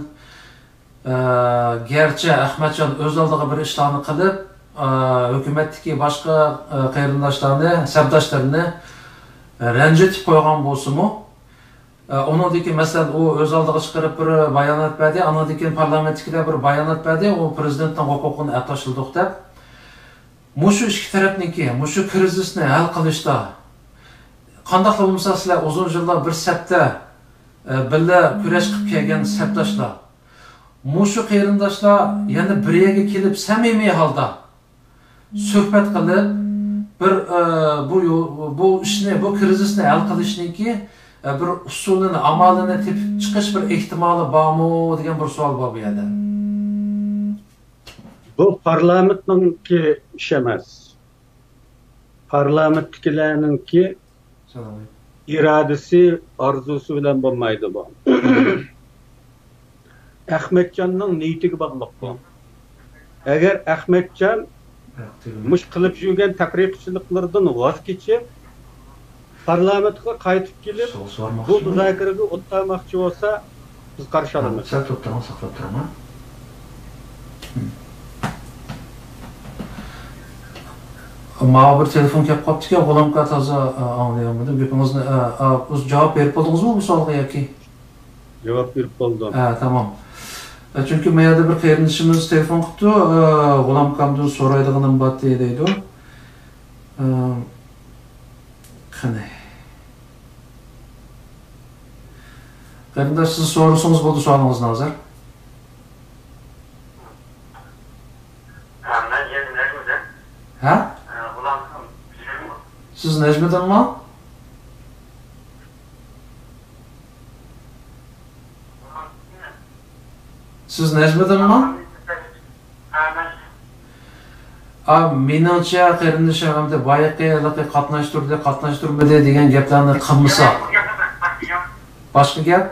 ئە، گەرچە ئەخمەتجان ئۆز ئالدىغا بىر ئىشلارنى قىلىپ، ئە، ھۆكۈمەتتىكى باشقا، ئە، قېرىنداشلارنى، سەپداشلىرىنى رەنجىتىپ قويغان بولسىمۇ، ئە، ئۇنىڭدىن كېيىن، مەسىلەن، ئۇ ئۆز ئالدىغا چىقىرىپ بىر بايانات بەردى، ئانىڭدىن كېيىن پارلامېنتتىكىلەر بىر بايانات بەردى، ئۇ پىرېزىدېنتنىڭ ھوقۇقىنى ئەپلاشلىدۇق دەپ. مۇشۇ ئىككى تەرەپنىڭكى، مۇشۇ كىرىزىسنى ھەل قىلىشتا، قانداقلا بولمىسا سىلەر ئۇزۇن يىللار بىر سەپتە، ئە، بىللە كۈرەش قىلىپ كەلگەن سەپداشلار، مۇشۇ قېرىنداشلار يەنە بىر يەرگە كېلىپ سەمىمىي ھالدا سۆھبەت قىلىپ، بىر، ئە، بۇ يو-، بۇ ئىشنى، بۇ كىرىزىسنى ھەل قىلىشنىڭكى، ئە، بىر ئۇسۇلىنى، ئامالىنى تېپىپ چىقىش بىر ئېھتىمالى بارمۇ دېگەن بىر سوئال بار بۇ يەردە. بۇ پارلامېنتنىڭكى ئىشى ئەمەس. پارلامېنتتىكىلەرنىڭكى ئىرادىسى، ئارزۇسى بىلەن بولمايدۇ بۇ. ئەخمەتجاننىڭ نىيىتىگە باغلىق بۇ. ئەگەر ئەخمەتجان مۇشۇ قىلىپ يۈرگەن تەپرىقىچىلىقلىرىدىن ۋاز كېچىپ، پارلامېنتقا قايتىپ كېلىپ، بۇ مۇزاكىرىگە ئولتۇرماقچى بولسا، بىز قارشى ئالىمىز. سەل توختاڭ، ساقلاپ تۇرۇڭ. ماۋۇ بىر تېلېفون كەپ قاپتىكەن، غۇلامكا تازا، ئا، ئاڭلىيالمىدىم گېپىڭىزنى. ئا، ئا، ئۆزى جاۋاب بېرىپ بولدىڭىزمۇ بۇ سوئالغا ياكى؟ جاۋاب بېرىپ بولدۇم. ھە، تامام. ئە، چۈنكى ما يەردە بىر قېرىندىشىمىز تېلېفون قىپتۇ، ئە، غۇلامكامدىن سورايدىغىنىم باتتى دەيدۇ. ئە، قېنى. قېرىنداش، سىز سورىسىڭىز بولدى سوئالىڭىزنى ھازىر. ھە، مەن يەنە نەجمىدىن. ھە؟ ئە، غۇلامكام. سىز نەجمىدىنمۇ؟ سىز نەجمىدىنمۇ؟ ئا، مېنىڭچە، قېرىندىشىم، ئەمدى بايىقى ھېلىقى قاتناشتۇردى، قاتناشتۇرمىدى دېگەن گەپلەرنى قىلمىسا. باشقا گەپ؟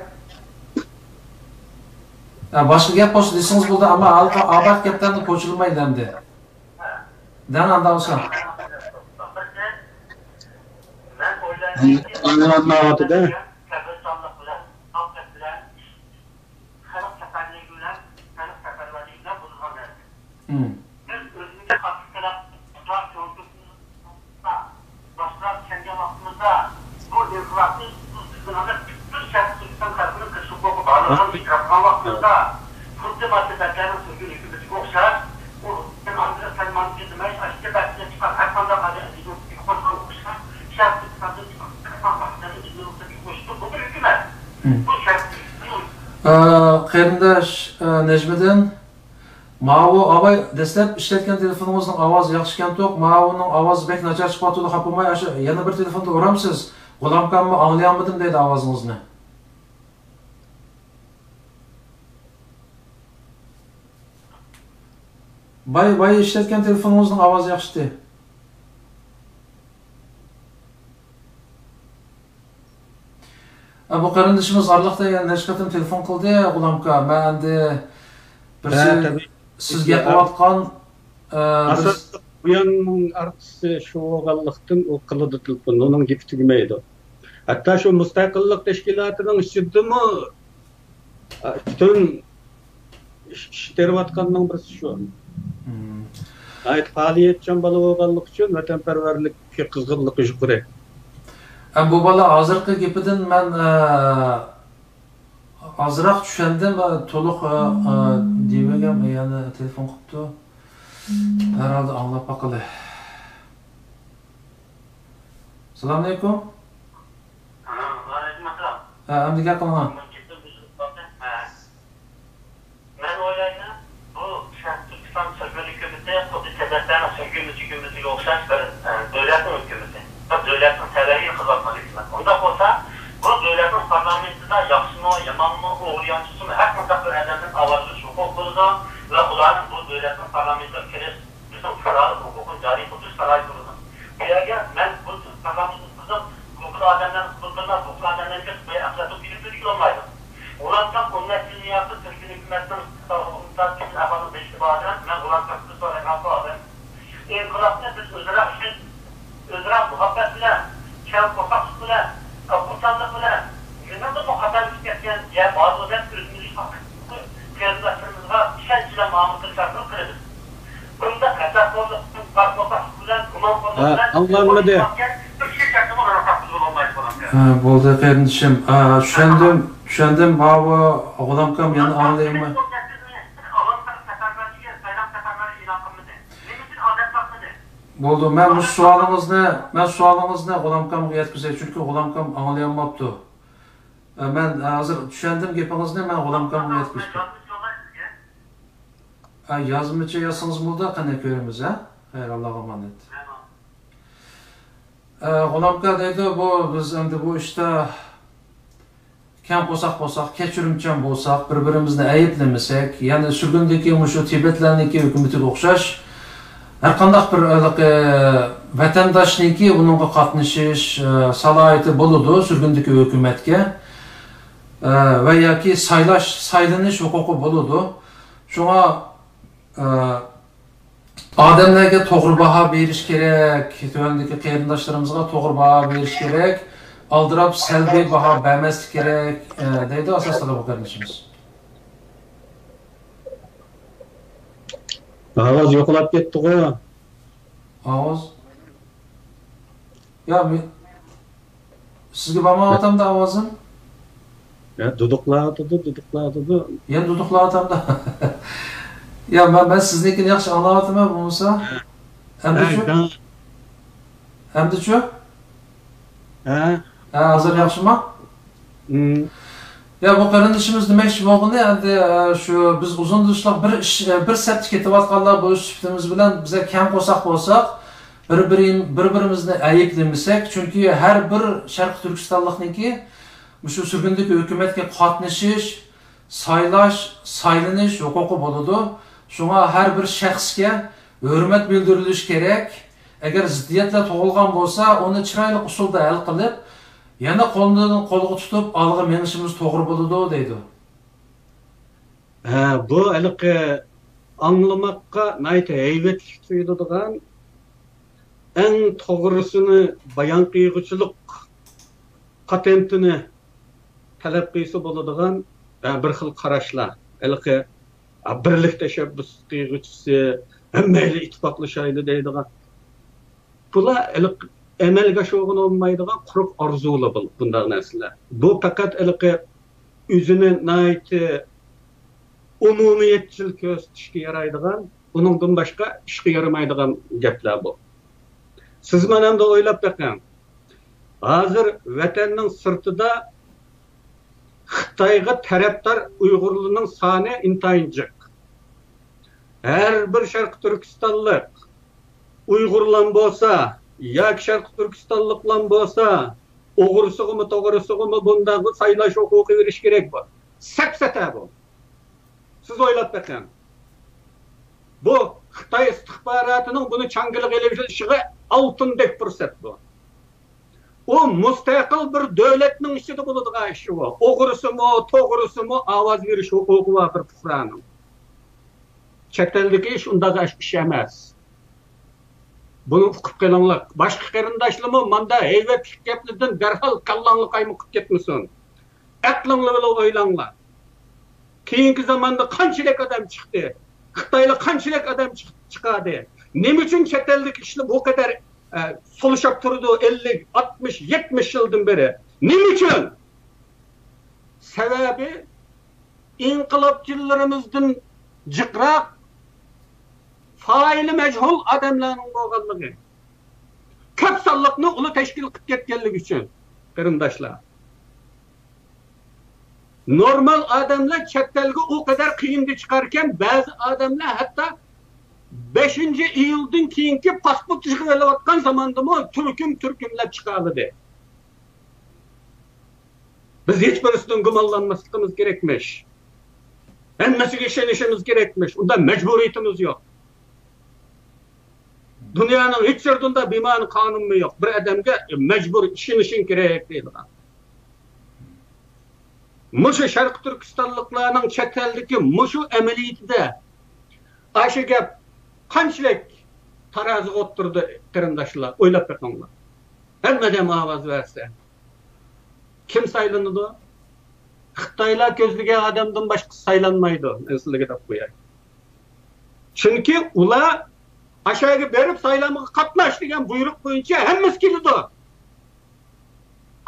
ئا، باشقا گەپ بولسا دېسىڭىز بولدى، ئەمما ھېلىقى ئابات گەپلەرنى قوچۇلمايلى ئەمدى. دەڭ ئاندا بولسا. ئاڭلىنىۋاتىدۇ. خەلق سەپەرۋەرلىكى بىلەن، خەلق سەپەرۋەرلىكى بىلەن بولىدىغان نەرسە. مم. بىز ئۆزىمىزگە خاس قىلىپ، ئۇلار چوڭ توپلىمىزدا، باشقىلار چۈشەنگەن ۋاقتىمىزدا، بۇ ئىنقىلابنى بىز بىزنىڭ ئەمەس، پۈتۈن شەرقىي تۈركىستان خەلقىنىڭ قىلىشى ھوقۇقى بارلىقىنى ئېتىراپ قىلغان ۋاقتىمىزدا، خۇددى مانا تىبەتلەرنىڭ سۈرگۈن ھۆكۈمىتىگە ئوخشاش، ئۇ سەن ئاندىن سەن ماندىن دېمەي، ئاشۇ تىبەتتىن چىققان ھەر قانداق ئادەم ئىدىيولوگىيەگە قوشقان ئوخشاش، شەرقىي تۈركىستاندىن چىققان ھەر قانداق ئادەمنى ئىدىيولوگىيەگە قوشۇپ، بۇ بىر ھۆكۈمەت. مم. بۇ شەرقىي ئە، قېرىنداش، ئە، نەجمىدىن، ماۋۇ ئاۋاي دەسلەپ ئىشلەتكەن تېلېفونىڭىزنىڭ ئاۋازى ياخشىكەنتۇق، ماۋۇنىڭ ئاۋازى بەك ناچار چىقىۋاتىدۇ، خاپىماي، ئاشۇ يەنە بىر تېلېفوندا ئۇرامسىز؟ غۇلامكاممۇ ئاڭلىيالمىدىم دەيدۇ ئاۋازىڭىزنى. باي، باي ئىشلەتكەن تېلېفونىڭىزنىڭ ئاۋازى ياخشىتى. ئە، بۇ قېرىندىشىمىز ئارىلىقتا يەنە نەچچە قېتىم تېلېفون قىلدى، غۇلامكا. مەن ئەمدى بىرسى ھە، تەبىئىي. سىز گەپ قىلىۋاتقان، ئە، بىر ئاساسلىق بۇياننىڭ ئارتىسى شۇ بولغانلىقتىن ئۇ قىلىدۇ تېلېفون، ئۇنىڭ گېپى تۈگىمەيدۇ. ھەتتا شۇ مۇستەقىللىق تەشكىلاتىنىڭ ئىچىدىمۇ پۈتۈن ئىش، ئىش تېرىۋاتقاننىڭ بىرسى شۇ. مم. ناھايىتى پائالىيەتچان بالا بولغانلىقى ئۈچۈن ۋەتەنپەرۋەرلىككە قىزغىنلىقى يۇقىرى. ئە، بۇ بالا ھازىرقى گېپىدىن مەن، ئە، ئازراق چۈشەندىم، ئە، تولۇق، ئە، ئە، دېمىگەن، يەنە تېلېفون قىپتۇ. ھەرھالدا ئاڭلاپ باقىلى. سالامئەلەيكۇم. ھە، ۋەئەلەيكۇم ئەسسالام. ھە، ئەمدى گەپ قىلىڭا. مەن ئويلايمەن، بۇ شەرقىي تۈركىستان سۈرگۈن ھۆكۈمىتى خۇددى تىبەتلەرنىڭ سۈرگۈن ھۆكۈمىتىگە ئوخشاش بىر، ئە، دۆلەتنىڭ ھۆكۈمىتى. بىر دۆلەتنىڭ تەۋەيى خىزمەت قىلىدىكەن. ئۇنداق بولسا، بۇ دۆلەتنىڭ پارلامېنتىدا ياخشىمۇ، يامانمۇ، ئوغرى يانچۇقچىمۇ، ھەر قانداق بىر ئادەمدىن ئاۋاز بېرىش ھوقۇقى بولىدۇ ۋە ئۇلارنىڭ بۇ دۆلەتنىڭ پارلامېنتىغا كىرىش، بىزنىڭ پۇقرالىق ھوقۇقىنى جارى قىلدۇرۇش شارائىتى بولىدۇ. بۇ يەرگە مەن بۇ پارلامېنتنى قۇردۇم، بۇ خىل ئادەملەرنى قۇردۇم، بۇ خىل ئادەملەرگە بۇ ئەخلاق تۈرتكىلىك بولمايدۇ. ئۇلارنىڭ ئون نەچچە يىل ياقى تۈركىي ھۆكۈمەتنىڭ ئەھۋالنىڭ بېشىدا بار ئادەم، مەن غۇلام كاپىدىن سورايدىغان سوئالىم، ئىنقىلابنى بىز ئۆزئارا ئىشەنچ، ئۆزئارا مۇھەببەت بىلەن، كەڭ قورساقلىق بىلەن، ئوبدانلىق بىلەن، شۇنىڭدىنمۇ خاتا ئۆتۈپ كەتكەن يەر بارمۇ دەپ ئۆزىمىزنى قېرىنداشلىرىمىزغا ئىشەنچ بىلەن مۇئامىلە قىلىش ئارقىلىق قىلىمىز. بۇنداق غەزەپخورلۇق، پاكپاقلىق بىلەن، گۇمانخورلۇق ھە، بىلەن ئاڭلانمىدى. بىر كىشى چەكلىمە رەقەت بولالمايدىغان گەپ. ھە، بولدى، قېرىندىشىم. ھە، چۈشەندىم، چۈشەندىم. ماۋۇ غۇلامكام يەنە ئاڭلىيالماي. بولدى، مەن مۇشۇ سوئالىڭىزنى، مەن سوئالىڭىزنى غۇلامكامغا يەتكۈزەي، چۈنكى غۇلامكام ئاڭلىيالماپتۇ. ھە، مەن ھازىر چۈشەندىم گېپىڭىزنى، مەن غۇلامكامغا يەتكۈزدۈم. ھە، يازمىچە يازسىڭىز بولدى، قېنى كۆرىمىز، ھە؟ خەير، ئاللاغا ئامانەت. ئە، غۇلامكا دەيدۇ، بۇ، بىز ئەمدى بۇ ئىشتا كەڭ قورساق بولساق، كەچۈرۈمچان بولساق، بىر-بىرىمىزنى ئەيىبلىمىسەك، يەنى سۈرگۈندىكى مۇشۇ تىبەتلەرنىڭكى ھۆكۈمىتىگە ئوخشاش، ھەرقانداق بىر ھېلىقى ۋەتەنداشنىڭكى بۇنىڭغا قاتنىشىش، ئە، سالاھىيىتى بولىدۇ سۈرگۈندىكى ھۆكۈمەتكە، ئە، ۋە ياكى سايلاش، سايلىنىش ھوقۇقى بولىدۇ. شۇڭا، ئە، ئادەملەرگە توغرا باھا بېرىش كېرەك، تۆۋەندىكى قېرىنداشلىرىمىزغا توغرا باھا بېرىش كېرەك، ئالدىراپ سەلبىي باھا بەرمەسلىك كېرەك، ئە، دەيدۇ ئاساسلىق بۇ قېرىندىشىمىز. ئاۋاز يوقىلاپ كەتتىغۇ. ئاۋاز. يا، مې-، سىزگە بارمايۋاتامدۇ ئاۋازىم؟ يا، دۇدۇقلاۋاتىدۇ، دۇدۇقلاۋاتىدۇ. يەنە دۇدۇقلاۋاتامدۇ؟ يا، مەن، مەن سىزنىڭكىنى ياخشى ئاڭلاۋاتىمەن بولمىسا. ھە. ئەمدىچۇ؟ ھە. ئەمدىچۇ؟ ھە. ھە، ھازىر ياخشىمۇ؟ مم. يا، بۇ قېرىندىشىمىز دېمەكچى بولغىنى، ئەمدى، ئە، شۇ بىز ئۇزۇندىن ئۇزۇنغا بىر ئىش، ئە، بىر سەپتە كېتىۋاتقانلار بولۇش سۈپىتىمىز بىلەن بىزلەر كەڭ قورساق بولساق، بىر-، بىر-، بىر-بىرىمىزنى ئەيىبلىمىسەك، چۈنكى ھەر بىر شەرقىي تۈركىستانلىقنىڭكى مۇشۇ سۈرگۈندىكى ھۆكۈمەتكە قاتنىشىش، سايلاش، سايلىنىش ھوقۇقى بولىدۇ. شۇڭا ھەر بىر شەخسكە ھۆرمەت بىلدۈرۈلۈشى كېرەك. ئەگەر زىددىيەتلەر تۇغۇلغان بولسا، ئۇنى چىرايلىق ئۇسۇلدا ھەل قىلىپ، يەنە قولدىن قولغا تۇتۇپ ئالغا مېڭىشىمىز توغرا بولىدۇ، دەيدۇ. ھە، بۇ ھېلىقى ئاڭلىماققا ناھايىتى ھەيۋەتلىك تۇيۇلىدىغان، ئەڭ توغرىسىنى بايان قىلغۇچىلىق پاتېنتىنى تەلەپ قىلسا بولىدىغان، ھە، بىر خىل قاراشلار. ھېلىقى، ھە، بىرلىك تەشەببۇس قىلغۇچىسى، ھەممەيلى ئىتتىپاقلىشايلى دەيدىغان. بۇلار ھېلىقى ئەمەلگە ئاشۇرغىلى بولمايدىغان قۇرۇق ئارزۇلار بۇ، بۇنداق نەرسىلەر. بۇ پەقەت ھېلىقى ئۆزىنى ناھايىتى ئومۇمىيەتچىل كۆرسىتىشكە يارايدىغان، ئۇنىڭدىن باشقا ئىشقا يارىمايدىغان گەپلەر بۇ. سىز مانا ئەمدى ئويلاپ بېقىڭ. ھازىر ۋەتەننىڭ سىرتىدا خىتايغا تەرەپدار ئۇيغۇرلارنىڭ سانى ئىنتايىن جىق. ھەر بىر شەرقىي تۈركىستانلىق ئۇيغۇرلام بولسا ياكى شەرقىي تۈركىستانلىقلام بولسا، ئوغرىسىغىمۇ، توغرىسىغىمۇ بۇنداق سايلاش ھوقۇقى بېرىش كېرەك بۇ. سەپسەتە بۇ. سىز ئويلاپ بېقىڭ. بۇ خىتاي ئىستىخباراتىنىڭ بۇنى چاڭگىلىغا ئېلىۋېلىشىغا ئالتۇندەك پۇرسەت بۇ. ئۇ مۇستەقىل بىر دۆلەتنىڭ ئىچىدە بولىدىغان ئىش ئۇ. ئوغرىسىمۇ، توغرىسىمۇ ئاۋاز بېرىش ھوقۇقى بار بىر پۇقرانىڭ. چەت ئەلدىكى ئىش ئۇنداق ئىش ئەمەس. بۇنى ئۇقۇپ قېلىڭلار. باشقا قېرىنداشلىرىمۇ ماندا ھەيۋەتلىك گەپلىرىدىن دەرھال كاللاڭلار قايمۇق قىلىپ كەتمىسۇن. ئەقلىڭلار بىلەن ئويلاڭلار. كېيىنكى زاماندا قانچىلىك ئادەم چىقتى؟ خىتايلار قانچىلىك ئادەم چىق-، چىقاردى؟ نېمە ئۈچۈن چەت ئەلدىكى ئىشلار بۇ قەدەر، ئە، سولىشاپ تۇرىدۇ ئەللىك، ئاتمىش، يەتمىش يىلدىن بېرى؟ نېمە ئۈچۈن؟ سەۋەبى، ئىنقىلابچىلىرىمىزدىن جىقراق، فائىلى مەجھۇل ئادەملەرنىڭ بولغانلىقى، كۆپ سانلىقنى ئۇلار تەشكىل قىلىپ كەتكەنلىكى ئۈچۈن، قېرىنداشلار. نورمال ئادەملەر چەت ئەلگە ئۇ قەدەر قىيىندا چىقاركەن، بەزى ئادەملەر ھەتتا بەشىنچى ئىيۇلدىن كېيىنكى پاسپورت يىغىۋېلىۋاتقان زاماندىمۇ تۈركۈم، تۈركۈملەپ چىقالىدى. بىز ھېچ بىرسىدىن گۇمانلانماسلىقىمىز كېرەكمىش. ھەممىسىگە ئىشىنىشىمىز كېرەكمىش. ئۇنداق مەجبۇرىيىتىمىز يوق. دۇنيانىڭ ھېچ يېرىدە ئۇنداق بىمەنە قانۇنمۇ يوق. بىر ئادەمگە مەجبۇر ئىشىنىشىڭ كېرەك دەيدىغان. مۇشۇ شەرقىي تۈركىستانلىقلارنىڭ چەت ئەلدىكى مۇشۇ ئەمەلىيىتىدە ئاشۇ گەپ قانچىلىك تارازىغا ئوتتۇرىدۇ، قېرىنداشلار؟ ئويلاپ بېقىڭلار. ھەممە ئادەم ئاۋاز بەرسە، كىم سايلىنىدۇ؟ خىتايلار كۆزلىگەن ئادەمدىن باشقىسى سايلانمايدۇ. مەن سىلەرگە دەپ قوياي. چۈنكى ئۇلار ئاشۇ يەرگە بېرىپ سايلامغا قاتناش دېگەن بۇيرۇق بويىچە ھەممىسى كېلىدۇ.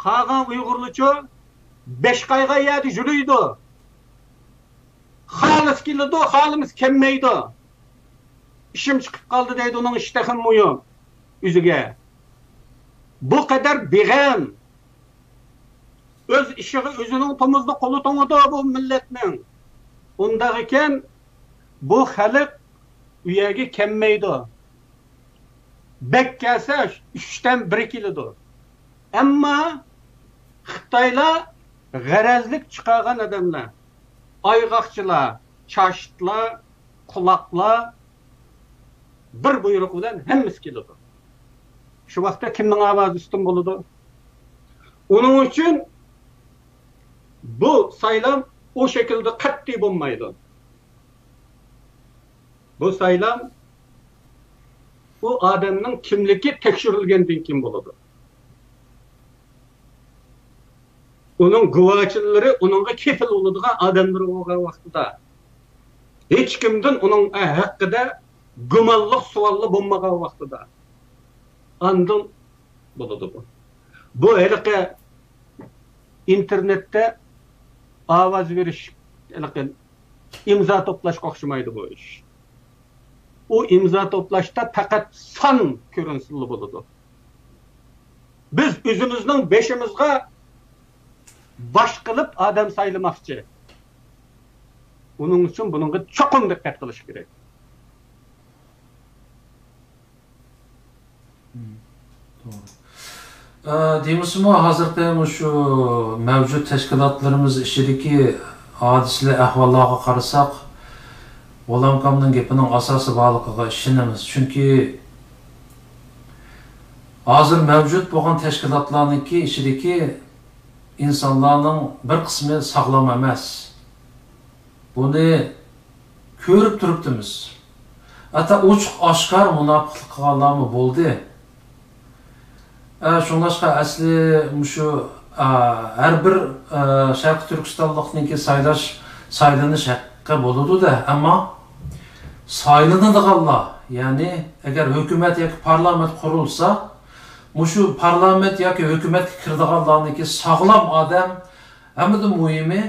قالغان ئۇيغۇرلارچۇ؟ بەش قايغان يەردە يۈرىدۇ. خالىسا كېلىدۇ، خالىمىسا كەلمەيدۇ. ئىشىم چىقىپ قالدى دەيدۇ، ئۇنىڭ ئىشى تېخىمۇ مۇھىم ئۆزىگە. بۇ قەدەر بىغەم. ئۆز ئىشىغا ئۆزىنىڭ تومۇزدا قولى توڭىدۇ بۇ مىللەتنىڭ. ئۇنداق ئىكەن، بۇ خەلق ئۇ يەرگە كەلمەيدۇ. بەك كەلسە، ئۈچتىن بىرى كېلىدۇ. ئەمما خىتايلار غەرەزلىك چىقارغان ئادەملەر، ئايغاقچىلار، چاشتلار، قۇلاقلار، بىر بۇيرۇق بىلەن ھەممىسى كېلىدۇ. شۇ ۋاقىتتا كىمنىڭ ئاۋازى ئۈستۈن بولىدۇ؟ ئۇنىڭ ئۈچۈن بۇ سايلام ئۇ شەكىلدە قەتئىي بولمايدۇ. بۇ سايلام ئۇ ئادەمنىڭ كىملىكى تەكشۈرۈلگەندىن كېيىن بولىدۇ. ئۇنىڭ گۇۋاھچىلىرى، ئۇنىڭغا كېپىل بولىدىغان ئادەملىرى بولغان ۋاقتىدا، ھېچكىمدىن ئۇنىڭ ھەققىدە گۇمانلىق سوئاللار بولمىغان ۋاقتىدا، ئاندىن بولىدۇ بۇ. بۇ ھېلىقى ئىنتېرنېتتە ئاۋاز بېرىش، ھېلىقى ئىمزا توپلاشقا ئوخشىمايدۇ بۇ ئىش. ئۇ ئىمزا توپلاشتا پەقەت سان كۆرۈنسىلا بولىدۇ. بىز ئۆزىمىزنىڭ بېشىمىزغا باش قىلىپ ئادەم سايلىماقچى. ئۇنىڭ ئۈچۈن بۇنىڭغا چوقۇم دىققەت قىلىش كېرەك. توغرا. ئە، دېمىسىمۇ، ھازىرقى مۇشۇ مەۋجۇت تەشكىلاتلىرىمىز ئىچىدىكى ھادىسىلەر، ئەھۋاللارغا قارىساق، غۇلامكامنىڭ گېپىنىڭ ئاساسى بارلىقىغا ئىشىنىمىز. چۈنكى ھازىر مەۋجۇت بولغان تەشكىلاتلارنىڭكى ئىچىدىكى ئىنسانلارنىڭ بىر قىسمى ساغلام ئەمەس. بۇنى كۆرۈپ تۇرۇپتىمىز. ھەتتا ئوچۇق ئاشكارا مۇناپىقلىق قىلغانلارمۇ بولدى. ئە، شۇڭلاشقا ئەسلى مۇشۇ، ئە، ھەر بىر، ئە، شەرقىي تۈركىستانلىقنىڭكى سايلاش، سايلىنىش ھەققى بولىدۇ-دە، ئەمما سايلىنىدىغانلار، يەنى ئەگەر ھۆكۈمەت ياكى پارلامېنت قۇرۇلسا، مۇشۇ پارلامېنت ياكى ھۆكۈمەتكە كىرىدىغانلارنىڭكى ساغلام ئادەم، ھەممىدىن مۇھىمى،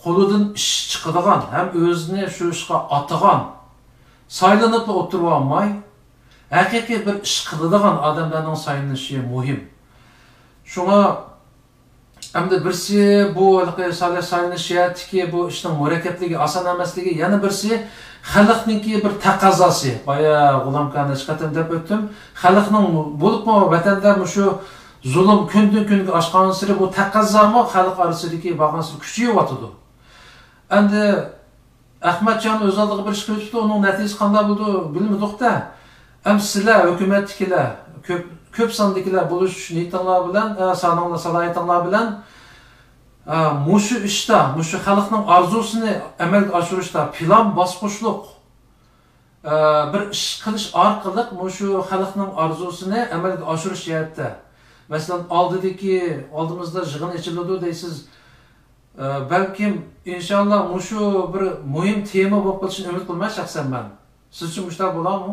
قولىدىن ئىش چىقىدىغان ھەم ئۆزىنى شۇ ئىشقا ئاتىغان، سايلىنىپلا ئولتۇرۇۋالماي، ھەقىقىي بىر ئىش قىلىدىغان ئادەملەرنىڭ سايلىنىشى مۇھىم. شۇڭا ئەمدى بىرسى بۇ ھېلىقى سايلاش، سايلىنىش جەھەتتىكى بۇ ئىشنىڭ مۇرەككەپلىكى، ئاسان ئەمەسلىكى، يەنە بىرسى خەلقنىڭكى بىر تەقەززاسى. بايا غۇلامكان نەچچە قېتىم دەپ ئۆتتۈم. خەلقنىڭ، بولۇپمۇ ۋەتەندە مۇشۇ زۇلۇم كۈندىن-كۈنگە ئاشقانسېرى بۇ تەقەززامۇ خەلق ئارىسىدىكى بارغانسېرى كۈچىيىۋاتىدۇ. ئەمدى ئەخمەتجان ئۆز ئالدىغا بىر ئىش قىلىۋېتىپتۇ، ئۇنىڭ نەتىجىسى قانداق بولىدۇ بىلمىدۇقتە. ئەمدى سىلەر ھۆكۈمەتتىكىلەر، كۆپ، كۆپ ساندىكىلەر بولۇش نىيىتىڭلار بىلەن، ئە، سانىڭلار، سالاھىيىتىڭلار بىلەن، ئە، مۇشۇ ئىشتا، مۇشۇ خەلقنىڭ ئارزۇسىنى ئەمەلگە ئاشۇرۇشتا پىلان باسقۇچلۇق، ئە، بىر ئىش قىلىش ئارقىلىق مۇشۇ خەلقنىڭ ئارزۇسىنى ئەمەلگە ئاشۇرۇش جەھەتتە، مەسىلەن، ئالدىدىكى، ئالدىمىزدا يىغىن ئېچىلىدۇ دەيسىز. ئە، بەلكىم، ئىنشاللا، مۇشۇ بىر مۇھىم تېما بولۇپ قېلىشىنى ئۈمىد قىلىمەن شەخسەن مەن. سىزچە مۇشۇنداق بولارمۇ؟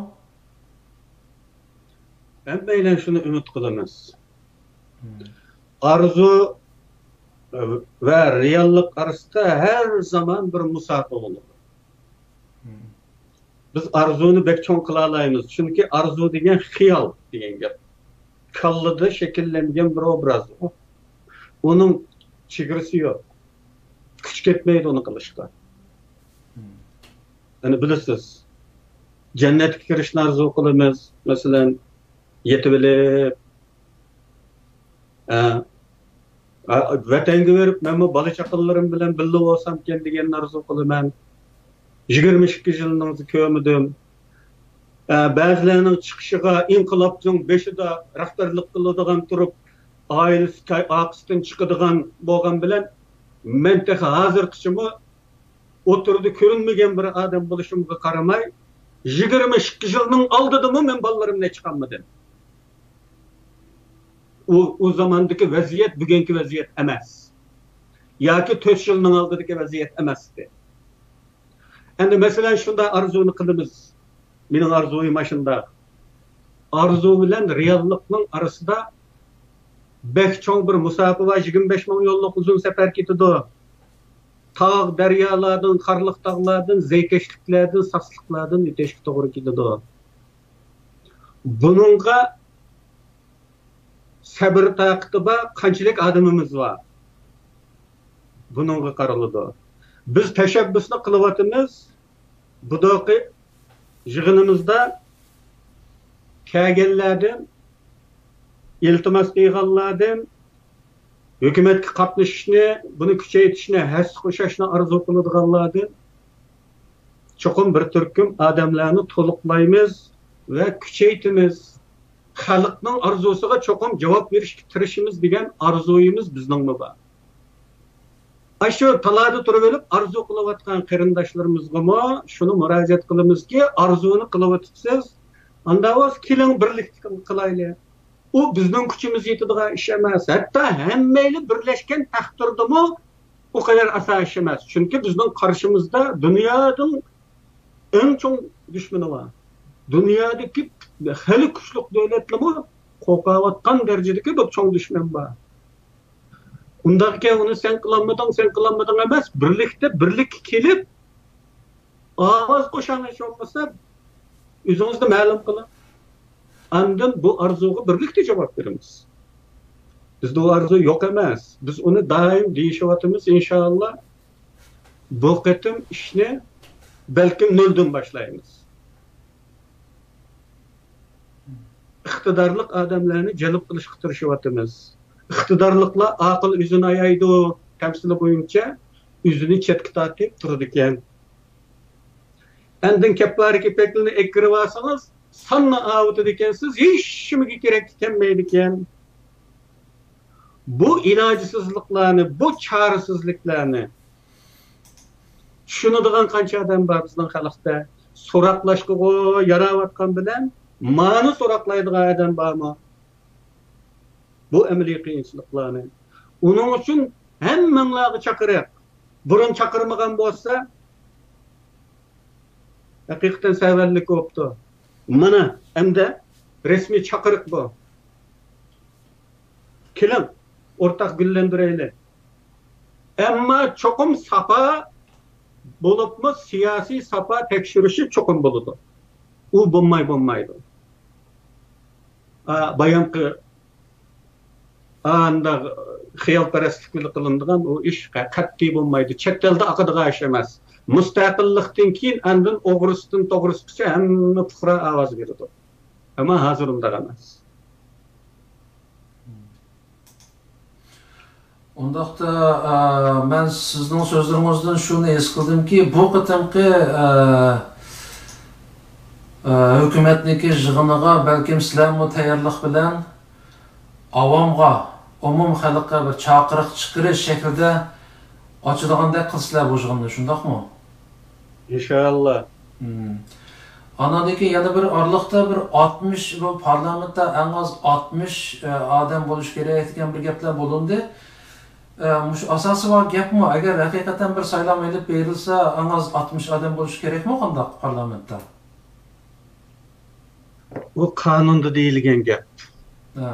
ھەممەيلەن شۇنى ئۈمىد قىلىمىز. ئارزۇ ۋە رېئاللىق ئارىسىدا ھەر زامان بىر مۇساپە بولىدۇ. بىز ئارزۇنى بەك چوڭ قىلالايمىز، چۈنكى ئارزۇ دېگەن خىيال دېگەن گەپ. كاللىدا شەكىللەنگەن بىر ئوبراز ئۇ. ئۇنىڭ چېگرىسى يوق. كۈچ كەتمەيدۇ ئۇنى قىلىشقا. يەنى بىلىسىز، جەننەتكە كىرىشنى ئارزۇ قىلىمىز، مەسىلەن، يېتىۋېلىپ، ئە، ئە، ۋەتەنگە بېرىپ، مەنمۇ بالا-چاقىلىرىم بىلەن بىللە بولسامكەن دېگەننى ئارزۇ قىلىمەن. يىگىرمە ئىككى يىلنىڭ كۆرمىدىم. ئە، بەزىلەرنىڭ چىقىشىغا ئىنقىلابنىڭ بېشىدا رەھبەرلىك قىلىدىغان تۇرۇپ، ئائىلىسى تە-، ئارقىسىدىن چىقىدىغان بولغان بىلەن، مەن تېخى ھازىرغىچىمۇ ئوتتۇرىدا كۆرۈنمىگەن بىر ئادەم بولۇشۇمغا قارىماي، يىگىرمە ئىككى يىلنىڭ ئالدىدىمۇ مەن بالىلىرىمنى چىقارمىدىم. ئۇ، ئۇ زاماندىكى ۋەزىيەت بۈگۈنكى ۋەزىيەت ئەمەس. ياكى تۆت يىلنىڭ ئالدىدىكى ۋەزىيەت ئەمەستى. ئەمدى مەسىلەن، شۇنداق ئارزۇنى قىلىمىز. مېنىڭ ئارزۇيۇم ئاشۇنداق. ئارزۇ بىلەن رېئاللىقنىڭ ئارىسىدا بەك چوڭ بىر مۇساپە بار، يىگىرمە بەش مىڭ يوللۇق ئۇزۇن سەپەر كېتىدۇ. تاغ، دەريالاردىن، قارلىق تاغلاردىن، زەيكەشلىكلەردىن، ساسلىقلاردىن ئۆتۈشكە توغرا كېلىدۇ. بۇنىڭغا سەبرى تاقىتى بار قانچىلىك ئادىمىمىز بار؟ بۇنىڭغا قارىلىدۇ. بىز تەشەببۇسنى قىلىۋاتىمىز. بۇداقى يىغىنىمىزدا كەلگەنلەردىن، ئىلتىماس قىلغانلاردىن، ھۆكۈمەتكە قاتنىشىشنى، بۇنى كۈچەيتىشنى، ھەسسە قوشاشنى ئارزۇ قىلىدىغانلاردىن چوقۇم بىر تۈركۈم ئادەملەرنى تولۇقلايمىز ۋە كۈچەيتىمىز. خەلقنىڭ ئارزۇسىغا چوقۇم جاۋاب بېرىشكە تىرىشىمىز دېگەن ئارزۇيىمىز بىزنىڭمۇ بار. ئاشۇ تالادا تۇرۇۋېلىپ ئارزۇ قىلىۋاتقان قېرىنداشلىرىمىزغىمۇ شۇنى مۇراجىئەت قىلىمىزكى، ئارزۇنى قىلىۋېتىپسىز، ئاندا بولسا كېلىڭ بىرلىكتە قىلايلى. ئۇ بىزنىڭ كۈچىمىز يېتىدىغان ئىش ئەمەس. ھەتتا ھەممەيلى بىرلەشكەن تەقدىردىمۇ ئۇ قەدەر ئاسان ئىش ئەمەس. چۈنكى بىزنىڭ قارشىمىزدا دۇنيانىڭ ئەڭ چوڭ دۈشمىنى بار. دۇنيادىكى خېلى كۈچلۈك دۆلەتلىمۇ قورقۇۋاتقان دەرىجىدىكى بىر چوڭ دۈشمەن بار. ئۇنداقكەن ئۇنى سەن قىلالمىدىڭ، سەن قىلالمىدىڭ ئەمەس، بىرلىكتە، بىرلىككە كېلىپ، ئاۋاز قوشاڭ ھېچ بولمىسا، ئۆزىڭىزنى مەلۇم قىلىڭ. ئاندىن بۇ ئارزۇغا بىرلىكتە جاۋاب بېرىمىز. بىزدە ئۇ ئارزۇ يوق ئەمەس. بىز ئۇنى دائىم دېيىشىۋاتىمىز. ئىنشائاللا، بۇ قېتىم ئىشنى بەلكىم نۆلدىن باشلايمىز. ئىقتىدارلىق ئادەملەرنى جەلپ قىلىشقا تىرىشىۋاتىمىز. ئىقتىدارلىقلار ئاقىل ئۆزىنى ئايايدۇ تەمسىلى بويىچە ئۆزىنى چەتكە تارتىپ تۇرىدىكەن. ئاندىن كەپپارە كېپەكلىرىنى ئەكىرىۋالسىڭىز، ساننى ئاۋۇتىدىكەنسىز، ھېچنېمىگە كېرەككە كەلمەيدىكەن. بۇ ئىلاجسىزلىقلارنى، بۇ چارىسىزلىكلەرنى چۈشىنىدىغان قانچە ئادەم بار بىزنىڭ خەلقتە؟ سوراقلاشقىغۇ ياراۋاتقان بىلەن، مانى سوراقلايدىغان ئادەم بارمۇ؟ بۇ ئەمەلىي قىيىنچىلىقلارنى. ئۇنىڭ ئۈچۈن ھەممەڭلارغا چاقىرىق. بۇرۇن چاقىرمىغان بولسا، ھەقىقەتەن سەۋەنلىك بوپتۇ. مانا، ئەمدى رەسمىي چاقىرىق بۇ. كېلىڭ، ئورتاق گۈللەندۈرەيلى. ئەمما چوقۇم ساپا، بولۇپمۇ سىياسىي ساپا تەكشۈرۈشى چوقۇم بولىدۇ. ئۇ بولماي بولمايدۇ. ئا، بايامقى ئانداق خىيالپەرەسلىك بىلەن قىلىنىدىغان ئۇ ئىش قە-، قەتئىي بولمايدۇ. چەت ئەلدە ئاقىدىغان ئىش ئەمەس. مۇستەقىللىقتىن كېيىن ئاندىن ئوغرىسىدىن توغرىسىغىچە ھەممە پۇقرا ئاۋاز بېرىدۇ. ئەمما ھازىر ئۇنداق ئەمەس. ئۇنداقتا، ئە، مەن سىزنىڭ سۆزلىرىڭىزدىن شۇنى ھېس قىلدىمكى، بۇ قېتىمقى، ئە، ئە، ھۆكۈمەتنىڭكى يىغىنىغا بەلكىم سىلەرمۇ تەييارلىق بىلەن ئاۋامغا، ئومۇم خەلققە بىر چاقىرىق چىقىرىش شەكلىدە ئاچىدىغاندەك قىلىسىلەر بۇ يىغىننى، شۇنداقمۇ؟ ئىنشائاللا. مم. ئاناندىن كېيىن يەنە بىر ئارىلىقتا بىر ئاتمىش، بۇ پارلامېنتتا ئەڭ ئاز ئاتمىش، ئە، ئادەم بولۇشى كېرەك دېگەن بىر گەپلەر بولۇندى. ئە، مۇشۇ ئاساسى بار گەپمۇ؟ ئەگەر ھەقىقەتەن بىر سايلام ئېلىپ بېرىلسە، ئەڭ ئاز ئاتمىش ئادەم بولۇشى كېرەكمۇ قانداق پارلامېنتتا؟ ئۇ قانۇندا دېيىلگەن گەپ. ھە.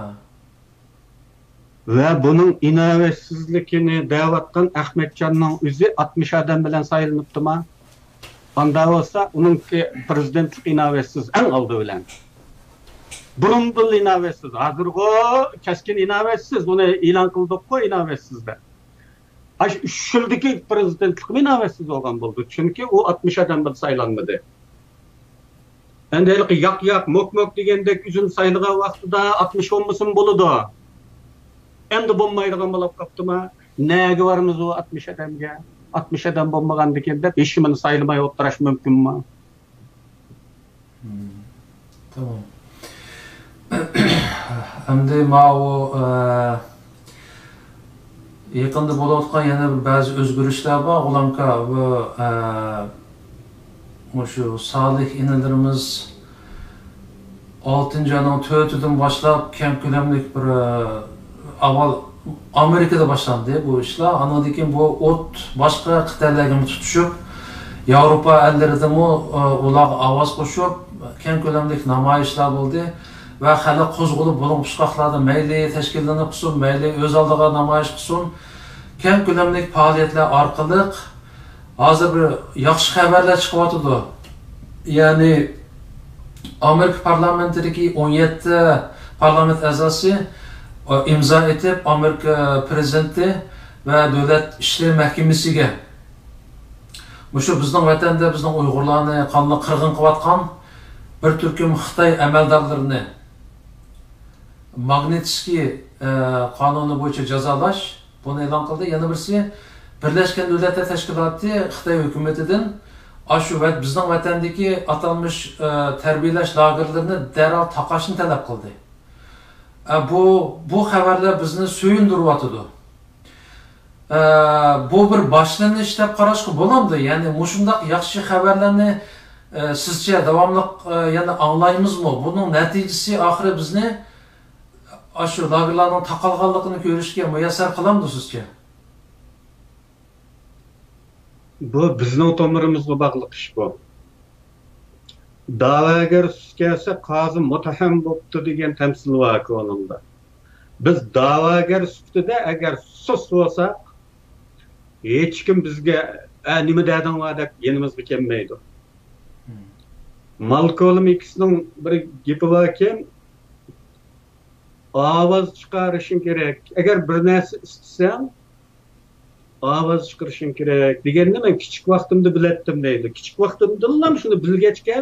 ۋە بۇنىڭ ئىناۋەتسىزلىكىنى دەۋاتقان ئەخمەتجاننىڭ ئۆزى ئاتمىش ئادەم بىلەن سايلىنىپتىما؟ ئاندا بولسا ئۇنىڭكى پىرېزىدېنتلىق ئىناۋەتسىز ئەڭ ئالدى بىلەن. بۇرۇندىن ئىناۋەتسىز. ھازىرغۇ كەسكىن ئىناۋەتسىز. ئۇنى ئېلان قىلدۇققۇ ئىناۋەتسىز دەپ. ئاشۇ ئۈچ يىلدىكى پىرېزىدېنتلىقمۇ ئىناۋەتسىز بولغان بولدى. چۈنكى ئۇ ئاتمىش ئادەم بىلەن سايلانمىدى. ئەمدى ھېلىقى ياق-ياق، موك-موك دېگەندەك ئۆزىنى سايلىغان ۋاقتىدا ئاتمىش بولمىسىمۇ بولىدۇ. ئەمدى بولمايدىغان بولۇپ قاپتىما؟ نەگە بارىمىز ئۇ ئاتمىش ئادەمگە؟ ئاتمىش ئادەم بولمىغاندىكىن دەپ ھېچكىمنى سايلىماي ئولتۇرۇش مۇمكىنمۇ؟ مم. تامام. ئەمدى ماۋۇ، ئە، يېقىندا بولۇۋاتقان يەنە بىر بەزى ئۆزگىرىشلەر بار. ئۇلارنىڭكى بۇ، ئە، مۇشۇ سالىھ ئىنىلىرىمىز ئالتىنچى ئاينىڭ تۆتىدىن باشلاپ كەڭ كۆلەملىك بىر، ئە، ئاۋۋال ئامېرىكىدا باشلاندى بۇ ئىشلار. ئاندىن كېيىن بۇ ئوت باشقا قىتئەلەرگىمۇ تۇتۇشۇپ، ياۋروپا ئەللىرىدىمۇ، ئە، ئۇلارغا ئاۋاز قوشۇپ، كەڭ كۆلەملىك نامايىشلار بولدى ۋە خەلق قوزغىلىپ، بۇلۇڭ ئۇچقاقلاردا مەيلى تەشكىللىنىپ قىلسۇن، مەيلى ئۆز ئالدىغا نامايىش قىلسۇن، كەڭ كۆلەملىك پائالىيەتلەر ئارقىلىق ھازىر بىر ياخشى خەۋەرلەر چىقىۋاتىدۇ. يەنى ئامېرىكا پارلامېنتىدىكى ئون يەتتە پارلامېنت ئەزاسى ئىمزا ئېتىپ، ئامېرىكا پىرېزىدېنتى ۋە دۆلەت ئىشلىرى مەھكىمىسىگە مۇشۇ بىزنىڭ ۋەتەندە بىزنىڭ ئۇيغۇرلارنى قانلىق قىرغىن قىلىۋاتقان بىر تۈركۈم خىتاي ئەمەلدارلىرىنى ماگنىتسكىي، ئە، قانۇنى بويىچە جازالاش، بۇنى ئېلان قىلدى. يەنە بىرسى، بىرلەشكەن دۆلەتلەر تەشكىلاتى خىتاي ھۆكۈمىتىدىن ئاشۇ ۋە بىزنىڭ ۋەتەندىكى ئاتالمىش، ئە، تەربىيەلەش لاگېرلىرىنى دەرھال تاقاشنى تەلەپ قىلدى. ئە، بۇ، بۇ خەۋەرلەر بىزنى سۆيۈندۈرۈۋاتىدۇ. ئە، بۇ بىر باشلىنىش دەپ قاراشقا بولامدۇ؟ يەنى مۇشۇنداق ياخشى خەۋەرلەرنى، ئە، سىزچە داۋاملىق، ئە، يەنە ئاڭلايمىزمۇ؟ بۇنىڭ نەتىجىسى ئاخىرى بىزنى ئاشۇ لاگېرلارنىڭ تاقالغانلىقىنى كۆرۈشكە مۇيەسسەر قىلامدۇ سىزچە؟ بۇ بىزنىڭ تومۇرىمىزغا باغلىق ئىش بۇ. دەۋاگەر سۈت كەلسە، قازى مۇتتەھەم بوپتۇ دېگەن تەمسىل بار كونىمدا. بىز دەۋاگەر سۈپىتىدە ئەگەر سۇس بولساق، ھېچكىم بىزگە، ئە، نېمە دەدىڭلار دەپ يېنىمىزغا كەلمەيدۇ. مالكولم ئىكسنىڭ بىر گېپى باركەن، ئاۋاز چىقىرىشىڭ كېرەك. ئەگەر بىر نەرسە ئىستىسەڭ، ئاۋاز چىقىرىشىڭ كېرەك دېگەننى مەن كىچىك ۋاقتىمدا بىلەتتىم دەيدۇ. كىچىك ۋاقتىمدىنلا شۇنى بىلگەچكە،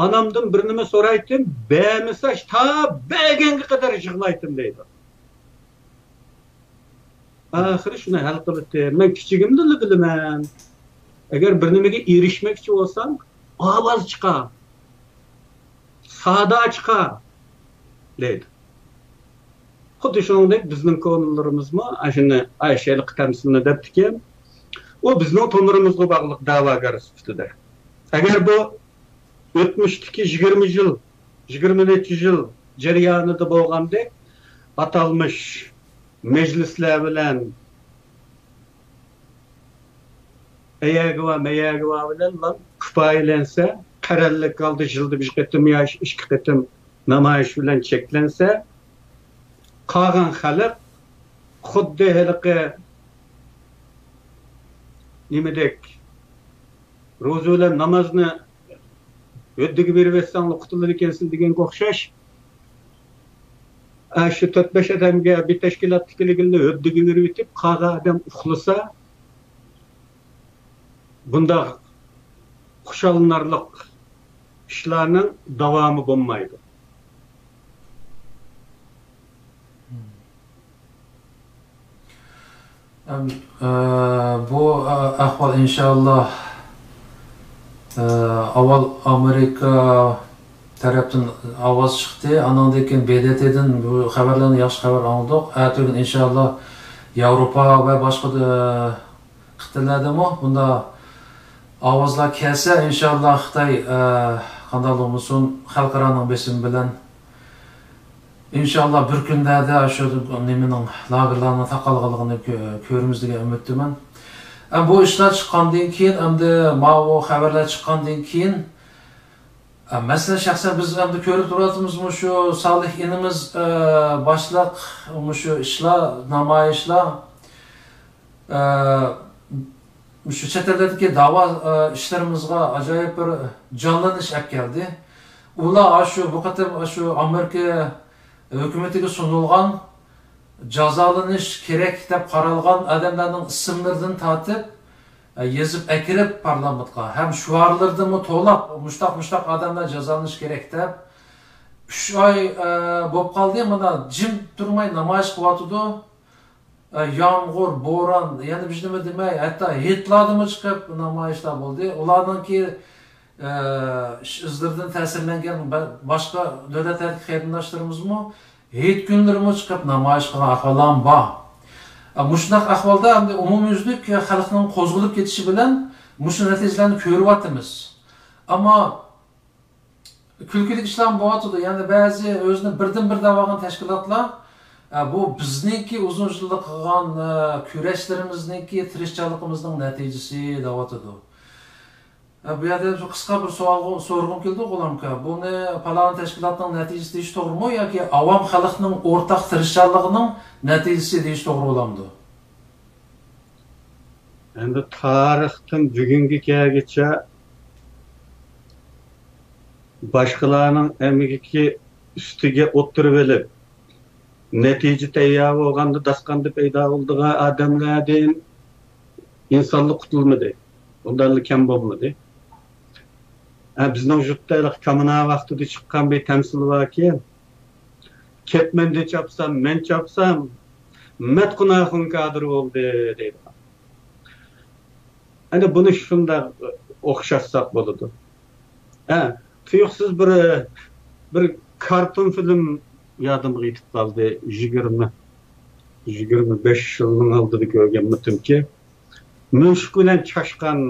ئانامدىن بىر نېمە سورايتتىم، بەرمىسە تا بەرگەنگە قەدەر يىغلايتتىم دەيدۇ. ئاخىرى شۇنى ھەل قىلىتتىم. مەن كىچىكىمدىلا بىلىمەن. ئەگەر بىر نېمىگە ئېرىشمەكچى بولساڭ، ئاۋاز چىقار، سادا چىقار دەيدۇ. خۇددى شۇنىڭدەك بىزنىڭ كونىلىرىمىزمۇ ئاشۇنى، ئاشۇ ھېلىقى تەمسىلنى دەپتىكەن. ئۇ بىزنىڭ تومۇرىمىزغا باغلىق دەۋاگەر سۈپىتىدە. ئەگەر بۇ ئۆتمۈشتىكى يىگىرمە يىل، يىگىرمە نەچچە يىل جەريانىدا بولغاندەك ئاتالمىش مەجلىسلەر بىلەن ئەيەرگە بار، مەيەرگە بار بىلەنلا كۇپايىلەنسە، قەرەللىك ھالدا يىلدا بىر قېتىم يا ئىككى قېتىم نامايىش بىلەن چەكلەنسە، قالغان خەلق خۇددى ھېلىقى نېمىدەك، روزا بىلەن نامازنى ھۆددىگە بېرىۋەتسەڭلار قۇتۇلىدىكەنسىلەر دېگەنگە ئوخشاش، ئە، شۇ تۆت-بەش ئادەمگە بىر تەشكىلاتتىكىلىگىنىلا ھۆددىگە بېرىۋېتىپ، قالغان ئادەم ئۇخلىسا، بۇنداق خۇشاللىنارلىق ئىشلارنىڭ داۋامى بولمايدۇ. ئەم، ئە، بۇ، ئە، ئەھۋال ئىنشائاللا، ئە، ئاۋۋال ئامېرىكا تەرەپتىن ئاۋاز چىقتى، ئانىڭدىن كېيىن ب د ت دىن بۇ خەۋەرلەرنى، ياخشى خەۋەر ئاڭلىدۇق. ئەتىگۈن ئىنشائاللا ياۋروپا ۋە باشقا، ئە، قىتئەلەردىمۇ بۇنداق ئاۋازلار كەلسە، ئىنشائاللا خىتاي، ئە، قانداق بولمىسۇن، خەلقئارانىڭ بېسىمى بىلەن ئىنشائاللا بىر كۈنلەردە شۇ نېمىنىڭ، لاگېرلارنىڭ تاقالغانلىقىنى كۆ-، كۆرىمىز دېگەن ئۈمىدتىمەن. ئە، بۇ ئىشلار چىققاندىن كېيىن، ئەمدى ماۋۇ خەۋەرلەر چىققاندىن كېيىن، ئە، مەسىلەن، شەخسەن بىز ئەمدى كۆرۈپ تۇرۇۋاتىمىز، مۇشۇ سالىھ ئىنىمىز، ئە، باشلىق، مۇشۇ ئىشلار، نامايىشلار، ئە، مۇشۇ چەت ئەللەردىكى داۋا، ئە، ئىشلىرىمىزغا ئاجايىپ بىر جانلىنىش ئەپ كەلدى. ئۇلار ئاشۇ، بۇ قېتىم ئاشۇ ئامېرىكا ھۆكۈمىتىگە سۇنۇلغان جازالىنىش كېرەك دەپ قارالغان ئادەملەرنىڭ ئىسىملىرىدىن تارتىپ، ئە، يېزىپ ئەكىرىپ پارلامېنتقا ھەم شوئارلىرىدىنمۇ توۋلاپ، مۇشتاق، مۇشتاق ئادەملەر جازالىنىشى كېرەك دەپ، ئۈچ ئاي، ئە، بولۇپ قالدى، مانا جىم تۇرماي نامايىش قىلىۋاتىدۇ. ئە، يامغۇر، بوران، يەنە بىر نېمە دېمەي، ھەتتا ھېيتلاردىمۇ چىقىپ نامايىشلار بولدى. ئۇلارنىڭكى، ئە، ئىش ئىزلىرىدىن تەسىرلەنگەن بە-، باشقا دۆلەتلەردىكى قېرىنداشلىرىمىزمۇ ھېيت كۈنلىرىمۇ چىقىپ نامايىش قىلغان ئەھۋاللارمۇ بار. مۇشۇنداق ئەھۋالدا ئەمدى ئومۇميۈزلۈك خەلقنىڭ قوزغىلىپ كېتىشى بىلەن مۇشۇ نەتىجىلەرنى كۆرۈۋاتىمىز. ئەمما كۈلكىلىك ئىشلارمۇ بولۇۋاتىدۇ. يەنى بەزى ئۆزىنى بىردىن بىر دەۋالغان تەشكىلاتلار، ئە، بۇ بىزنىڭكى ئۇزۇن يىللىق قىلغان، ئە، كۈرەشلىرىمىزنىڭكى، تىرىشچانلىقىمىزنىڭ نەتىجىسى دەۋاتىدۇ. ئە، بۇ يەردە بىر قىسقا بىر سوئال سورىغۇم كېلىدۇ، غۇلامكا. بۇنى پالان تەشكىلاتنىڭ نەتىجىسى دېيىش توغرىمۇ ياكى ئاۋام خەلقنىڭ ئورتاق تىرىشچانلىقىنىڭ نەتىجىسى دېيىش توغرا بولامدۇ؟ ئەمدى تارىختىن بۈگۈنگە كەلگۈچە باشقىلارنىڭ ئەمگىكى ئۈستىگە ئولتۇرۇۋېلىپ، نەتىجە تەييار بولغاندا داستاندا پەيدا بولىدىغان ئادەملەردىن ئىنسانلىق قۇتۇلمىدى. ئۇنداقلا كەم بولمىدى. ھە، بىزنىڭ يۇرتتا ھېلىقى كامىنا ۋاقتىدا چىققان بىر تەمسىل باركى، «كەتمەندە چاپسام، مەن چاپسام، مەت قۇناخۇن كادىر بولدى» دەيدىغان. ئەنە بۇنى شۇنداق ئوخشاتساق بولىدۇ. ھە، تۇيۇقسىز بىر، بىر كارتون فىلىم يادىمغا يېتىپ قالدى. يىگىرمە، يىگىرمە بەش يىلنىڭ ئالدىدا كۆرگەنمىتىمكى، مۈشۈك بىلەن چاشقان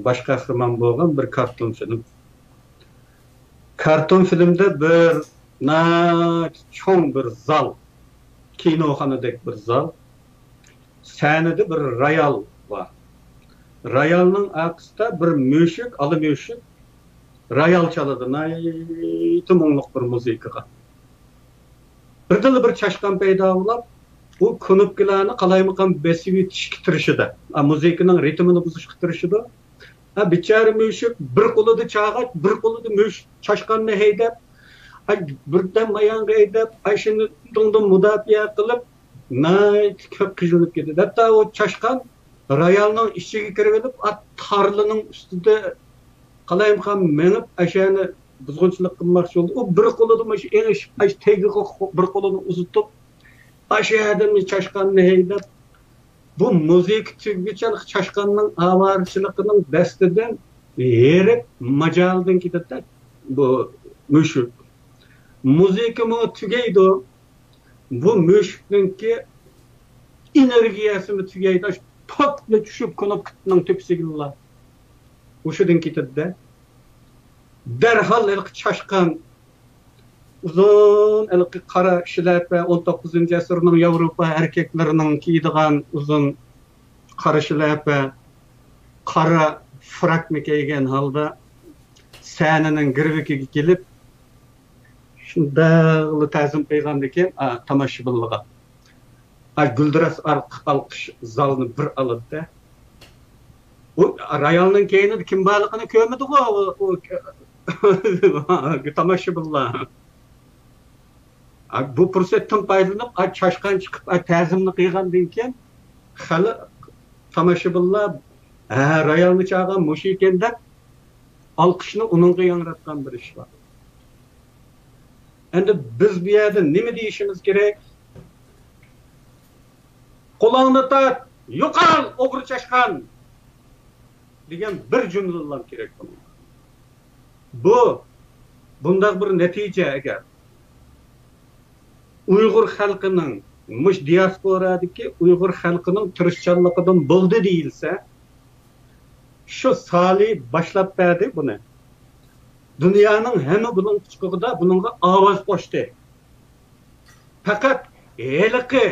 باش قەھرىمان بولغان بىر كارتون فىلىم. كارتون فىلىمدە بىر ناھايىتى چوڭ بىر زال، كىنوخانىدەك بىر زال. سەھنىدە بىر رايال بار. رايالنىڭ ئارقىسىدا بىر مۈشۈك، ئالا مۈشۈك رايال چالىدۇ. ناھايىتى مۇڭلۇق بىر مۇزىكىغا. بىردىنلا بىر چاشقان پەيدا بولۇپ، ئۇ كۇنۇپكىلارنى قالايمىقان بېسىۋېتىشكە تىرىشىدۇ. ئا، مۇزىكىنىڭ رىتىمىنى بۇزۇشقا تىرىشىدۇ. ھە، بىچارە مۈشۈك بىر قولىدا چاغاچ، بىر قولىدا مۈش-، چاشقاننى ھەيدەپ، ئاي، بىردەم مايانغا ھەيدەپ، ئاي، شۇنى دىڭدىن مۇداپىئە قىلىپ، ناھايىتى كۆپ قىينىلىپ كېتىدۇ. ھەتتا ئۇ چاشقان رايالنىڭ ئىچىگە كىرىۋېلىپ، ئات تارلىنىڭ ئۈستىدە قالايمىقان مېڭىپ، ئاشۇ يەرنى بۇزغۇنچىلىق قىلماقچى بولدى. ئۇ بىر قولىدا مۇشۇ ئېڭىشىپ، ئاشۇ تېگىغا بىر قولىنى ئۇزىتىپ، ئاشۇ يەردىن چاشقاننى ھەيدەپ، بۇ مۇزىكا تۈگىگىچە چاشقاننىڭ ئاۋارىچىلىقىنىڭ دەستىدىن ھېرىپ، ماجالىدىن كېتىدىدە بۇ مۈشۈك. مۇزىكىمۇ تۈگەيدۇ. بۇ مۈشۈكنىڭكى ئېنېرگىيەسىمۇ تۈگەيدۇ. پوپلا چۈشۈپ كۇنۇپكىنىڭ تۆپىسىگىلا. ھوشىدىن كېتىدىدە. دەرھال ھېلىقى چاشقان ئۇزۇن ھېلىقى قارا شىلەپە، ئون توققۇزىنچى ئەسىرنىڭ ياۋروپا ئەركەكلىرىنىڭ كىيىدىغان ئۇزۇن قارا شىلەپە، قارا فراكنى كىيگەن ھالدا سەھنىنىڭ گىرۋىكىگە كېلىپ، شۇنداقلا تەزىم قىلغاندىكىن، ئا، تاماشىبىنلارغا. ئا، گۈلدۈراس ئارقا-، ئالقىش زالنى بىر ئالىدىدە. ئۇ رايالنىڭ كەينىدە كىم بارلىقىنى كۆرمىدىغۇ، ئۇ، ئۇ، تاماشىبىنلار. ئا، بۇ پۇرسەتتىن پايدىلىنىپ، ئا، چاشقان چىقىپ، ئا، تەزىمنى قىلغاندىن كېيىن، خەلق، تاماشىبىنلار، ھە، رايالنى چالغان مۇشۇ ئىكەن دەپ، ئالقىشنى ئۇنىڭغا ياڭراتقان بىر ئىش بار. ئەمدى بىز بۇ يەردە نېمە دېيىشىمىز كېرەك؟ «قولۇڭنى تارت، يوقال، ئوغرى چاشقان!» دېگەن بىر جۈملىلا كېرەك بۇنىڭغا. بۇ، بۇنداق بىر نەتىجە ئەگەر ئۇيغۇر خەلقىنىڭ، مۇشۇ دىياسپورادىكى ئۇيغۇر خەلقىنىڭ تىرىشچانلىقىدىن بولدى دېيىلسە، شۇ سالى باشلاپ بەردى بۇنى. دۇنيانىڭ ھەممە بۇلۇڭ-پۇچقىقىدا بۇنىڭغا ئاۋاز قوشتى. پەقەت ھېلىقى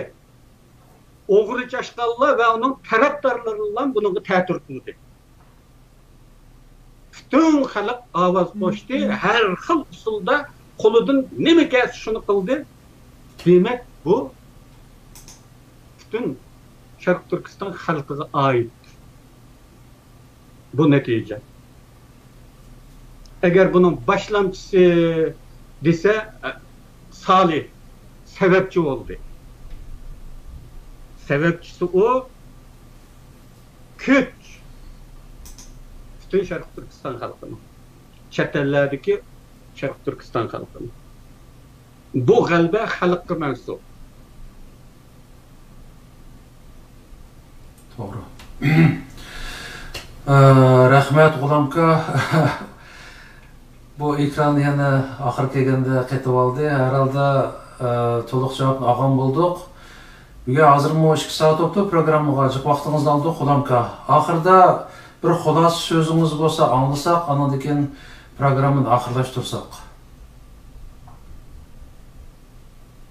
ئوغرى چاشقانلار ۋە ئۇنىڭ تەرەپدارلىرىلا بۇنىڭغا تەتۈر قىلدى. پۈتۈن خەلق ئاۋاز قوشتى، ھەر خىل ئۇسۇلدا قولىدىن نېمە كەلسە شۇنى قىلدى. دېمەك، بۇ پۈتۈن شەرقىي تۈركىستان خەلقىگە ئائىت بۇ نەتىجە. ئەگەر بۇنىڭ باشلامچىسى دېسە، سالى سەۋەبچى بولدى. سەۋەبچىسى ئۇ كۈچ. پۈتۈن شەرقىي تۈركىستان خەلقىنىڭ، چەت ئەللەردىكى شەرقىي تۈركىستان خەلقىنىڭ. بۇ غەلىبە خەلققە مەنسۇپ. توغرا. ئە، رەھمەت، غۇلامكا. بۇ ئېكران يەنە ئاخىرى كەلگەندە قېتىۋالدى. ھەرھالدا، ئە، تولۇق جاۋابنى ئالغان بولدۇق. بۈگۈن ھازىرمۇ ئىككى سائەت بوپتۇ پروگراممىغا، جىق ۋاقتىڭىزنى ئالدۇق، غۇلامكا. ئاخىردا بىر خۇلاسە سۆزىڭىز بولسا ئاڭلىساق، ئانىڭدىن كېيىن پروگراممىنى ئاخىرلاشتۇرساق.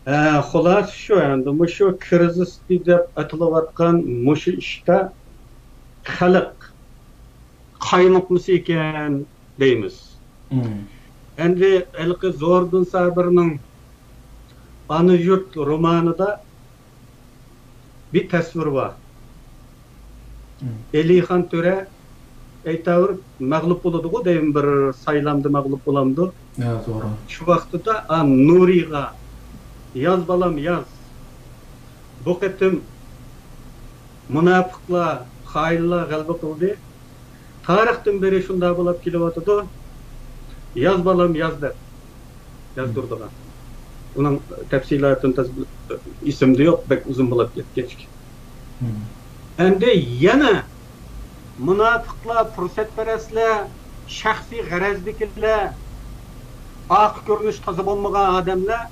ھە، خۇلاسە شۇ ئەمدى، مۇشۇ كىرىزىس دەپ ئاتىلىۋاتقان مۇشۇ ئىشتا خەلق قايمۇقمىسى ئىكەن دەيمىز. مم. ئەمدى ھېلىقى زوھىردىن سابىرنىڭ ئانا يۇرت رومانىدا بىر تەسۋىر بار. مم. ئېلىخان تۆرە ئەيتاۋۇر مەغلۇپ بولىدىغۇ دەيمەن، بىر سايلامدا مەغلۇپ بولامدۇ؟ ھە، توغرا. شۇ ۋاقتىدا، ئا، نۇرىغا، «ياز بالام، ياز. بۇ قېتىم مۇناپىقلار، خائىنلار غەلىبە قىلدى. تارىختىن بېرى شۇنداق بولۇپ كېلىۋاتىدۇ. ياز بالام، ياز» دەپ يازدۇرىدىغان. ئۇنىڭ تەپسىلاتىنى تازا بىل-، ئېسىمدە يوق، بەك ئۇزۇن بولۇپ كەتكەچكە. مم. ئەمدى يەنە مۇناپىقلار، پۇرسەتپەرەسلەر، شەخسىي غەرەزدىكىلەر، ئارقا كۆرۈنۈشى تازا بولمىغان ئادەملەر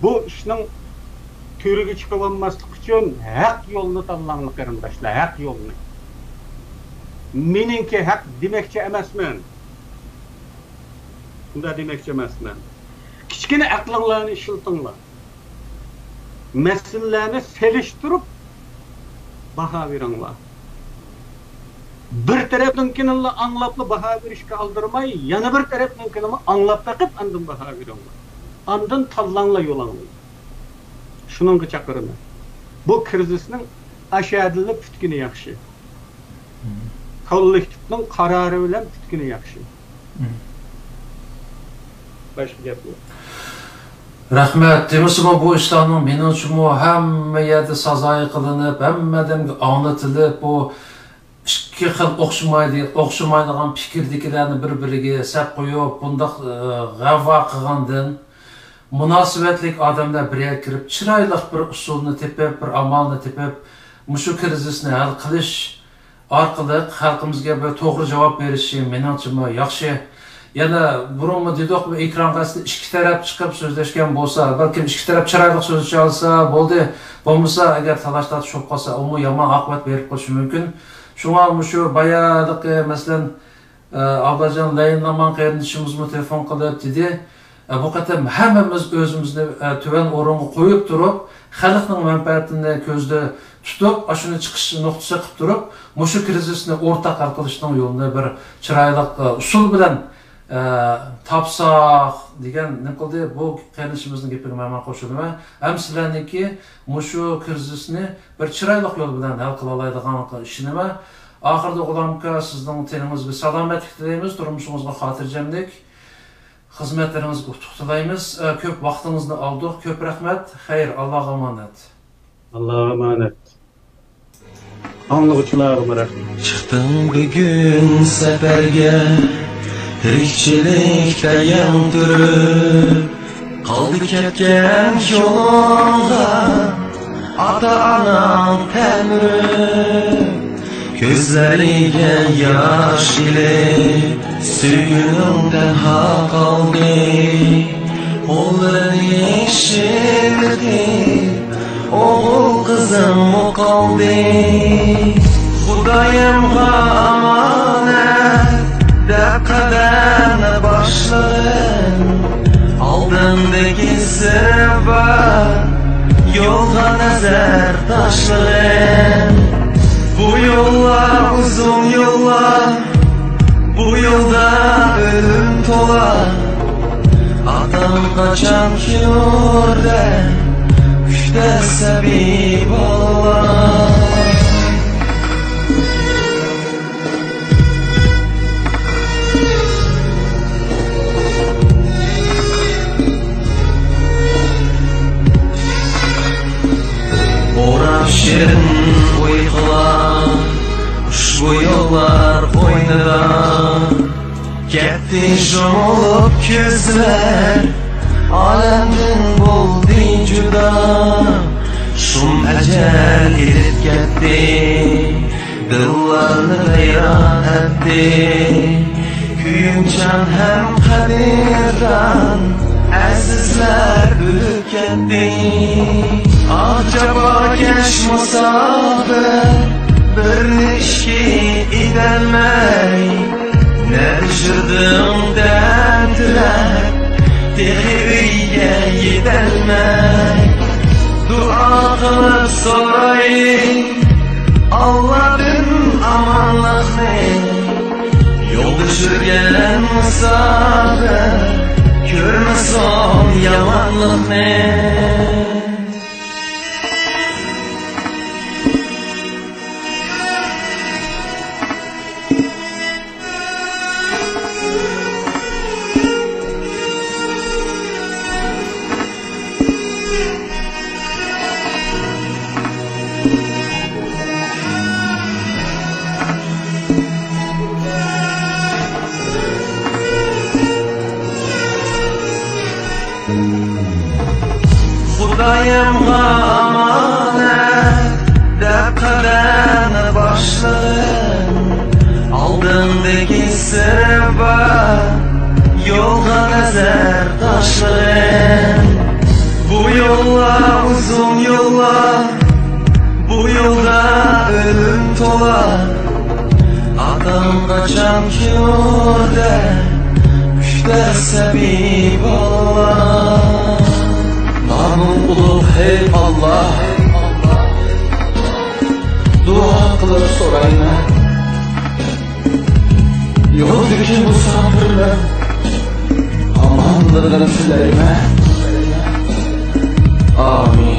بۇ ئىشنىڭ تۈۋرۈكىگە چىقىۋالماسلىق ئۈچۈن ھەق يولنى تاللاڭلار، قېرىنداشلار، ھەق يولنى. مېنىڭكى ھەق دېمەكچى ئەمەسمەن. شۇنداق دېمەكچى ئەمەسمەن. كىچىككىنە ئەقلىڭلارنى ئىشلىتىڭلار. مەسىلىلەرنى سېلىشتۇرۇپ باھا بېرىڭلار. بىر تەرەپنىڭكىنىلا ئاڭلاپلا باھا بېرىشكە ئالدىرىماي، يەنە بىر تەرەپنىڭكىنىمۇ ئاڭلاپ بېقىپ، ئاندىن باھا بېرىڭلار. ئاندىن تاللاڭلار يولۇڭلارنى. شۇنىڭغا چاقىرىمەن. بۇ كىرىزىسنىڭ ئاشۇ يەردىنلا پۈتكىنى ياخشى. كوللېكتىپنىڭ قارارى بىلەن پۈتكىنى ياخشى. باشقا گەپ يوق. رەھمەت. دېمىسىمۇ، بۇ ئىشلارنىڭ مېنىڭچىمۇ ھەممە يەردە سازايى قىلىنىپ، ھەممە ئادەمگە ئاڭلىتىلىپ، بۇ ئىككى خىل ئوخشىمايدۇ-، ئوخشىمايدىغان پىكىردىكىلەرنى بىر-بىرىگە سەپ قويۇپ، بۇنداق، ئى، غەۋۋا قىلغاندىن، مۇناسىۋەتلىك ئادەملەر بىر يەرگە كىرىپ، چىرايلىق بىر ئۇسۇلنى تېپىپ، بىر ئامالنى تېپىپ، مۇشۇ كىرىزىسنى ھەل قىلىش ئارقىلىق خەلقىمىزگە بىر توغرا جاۋاب بېرىشى مېنىڭچىمۇ ياخشى. يەنە بۇرۇنمۇ دېدۇق، بۇ ئېكرانغا ئەسلى ئىككى تەرەپ چىقىپ سۆزلەشكەن بولسا، بەلكىم ئىككى تەرەپ چىرايلىق سۆزلىشەلىسە بولدى. بولمىسا، ئەگەر تالاش-تارتىش بولۇپ قالسا، ئۇمۇ يامان ئاقىۋەت بېرىپ قېلىشى مۇمكىن. شۇڭا مۇشۇ بايادىقى، مەسىلەن، ئابلاجان لەيلىنامان قېرىندىشىمىزمۇ تېلېفون قىلىپ دېدى، بۇ قېتىم ھەممىمىز ئۆزىمىزنى تۆۋەن ئورۇنغا قويۇپ تۇرۇپ، خەلقنىڭ مەنپەئەتىنى كۆزدە تۇتۇپ، ئاشۇنى چىقىش نۇقتىسى قىلىپ تۇرۇپ، مۇشۇ كىرىزىسنى ئورتاق ھەل قىلىشنىڭ يولىنى بىر چىرايلىق ئۇسۇل بىلەن تاپساق دېگەن نېمە قىلدى، بۇ قېرىندىشىمىزنىڭ گېپىگە مەن قوشۇلىمەن. ھەم سىلەرنىڭكى مۇشۇ كىرىزىسنى بىر چىرايلىق يول بىلەن ھەل قىلالايدىغانلىقىغا ئىشىنىمەن. ئاخىرىدا، غۇلامكا، سىزنىڭ تېنىڭىزگە سالامەتلىك تىلەيمىز، تۇرمۇشىڭىزغا خاتىرجەملىك، خىزمەتلىرىڭىزگە ئۇتۇق تىلەيمىز. ئە، كۆپ ۋاقتىڭىزنى ئالدۇق، كۆپ رەھمەت. خەير، ئاللاغا ئامانەت. ئاللاغا ئامانەت. ئاڭلىغۇچىلارغىمۇ رەھمەت. چىقتىڭ بۈگۈن سەپەرگە، تىرىكچىلىكتە يەڭ تۈرۈپ، قالدى كەتكەن يولۇڭغا ئاتا-ئاناڭ تەلمۈرۈپ، كۆزلىرىگە ياش ئېلىپ، سۆيگۈنۈڭ تەنھا قالدى. قوللىرىنى شىللىتىپ، ئوغۇل قىزىڭمۇ قالدى. خۇدايىمغا ئامانەت دەپ قەدەمنى باشلىغىن. ئالدىڭدىكى سىرى بار يولغا نەزەر تاشلىغىن. بۇ يوللار ئۇزۇن يوللار، بۇ يولدا ئۆلۈم تولا. ئاتاڭ قاچان كېلۇر دەپ كۈتە سەبىي بالىلار. ئورام شېرىن ئۇيقۇلار، ئۇشبۇ يوللار قوينىدا. كەتتى يۇمۇلۇپ كۆزلەر، ئالەمدىن بولدى جۇدا. شۇم ئەجەل ئېلىپ كەتتى، دىللارنى ۋەيران ئەتتى. كۆيۈمچان ھەم قەدىردان ئەزىزلەر ئۆلۈپ كەتتى. ئاھ، جاپاكەش مۇساپىر، بىرنى ئىككى ئېتەلمەي، نە چۈشۈردۈڭ دەردلەر، تېخى ئۆيگە يېتەلمەي. دۇئا قىلىپ سورايلى، ئاللادىن ئامانلىقنى. يولدا يۈرگەن مۇساپىر، كۆرمىسۇن يامانلىقنى. خۇدايىمغا ئامانەت دەپ قەدەمنى باشلىغىن، ئالدىڭدىكى سىرى بار يولغا نەزەر تاشلىغىن. بۇ يوللار ئۇزۇن يوللار، بۇ يولدا ئۆلۈم تولا. ئاتام قاچان كېلۇر دەپ كۈتتى سەبىي بالىلار. نامىڭ ئۇلۇغ، ھەي ئاللا، دۇئا قىلىپ سورايمەن. يولدىكى مۇساپىرلار ئامانلىقىنى تىلەيمەن. ئامىن.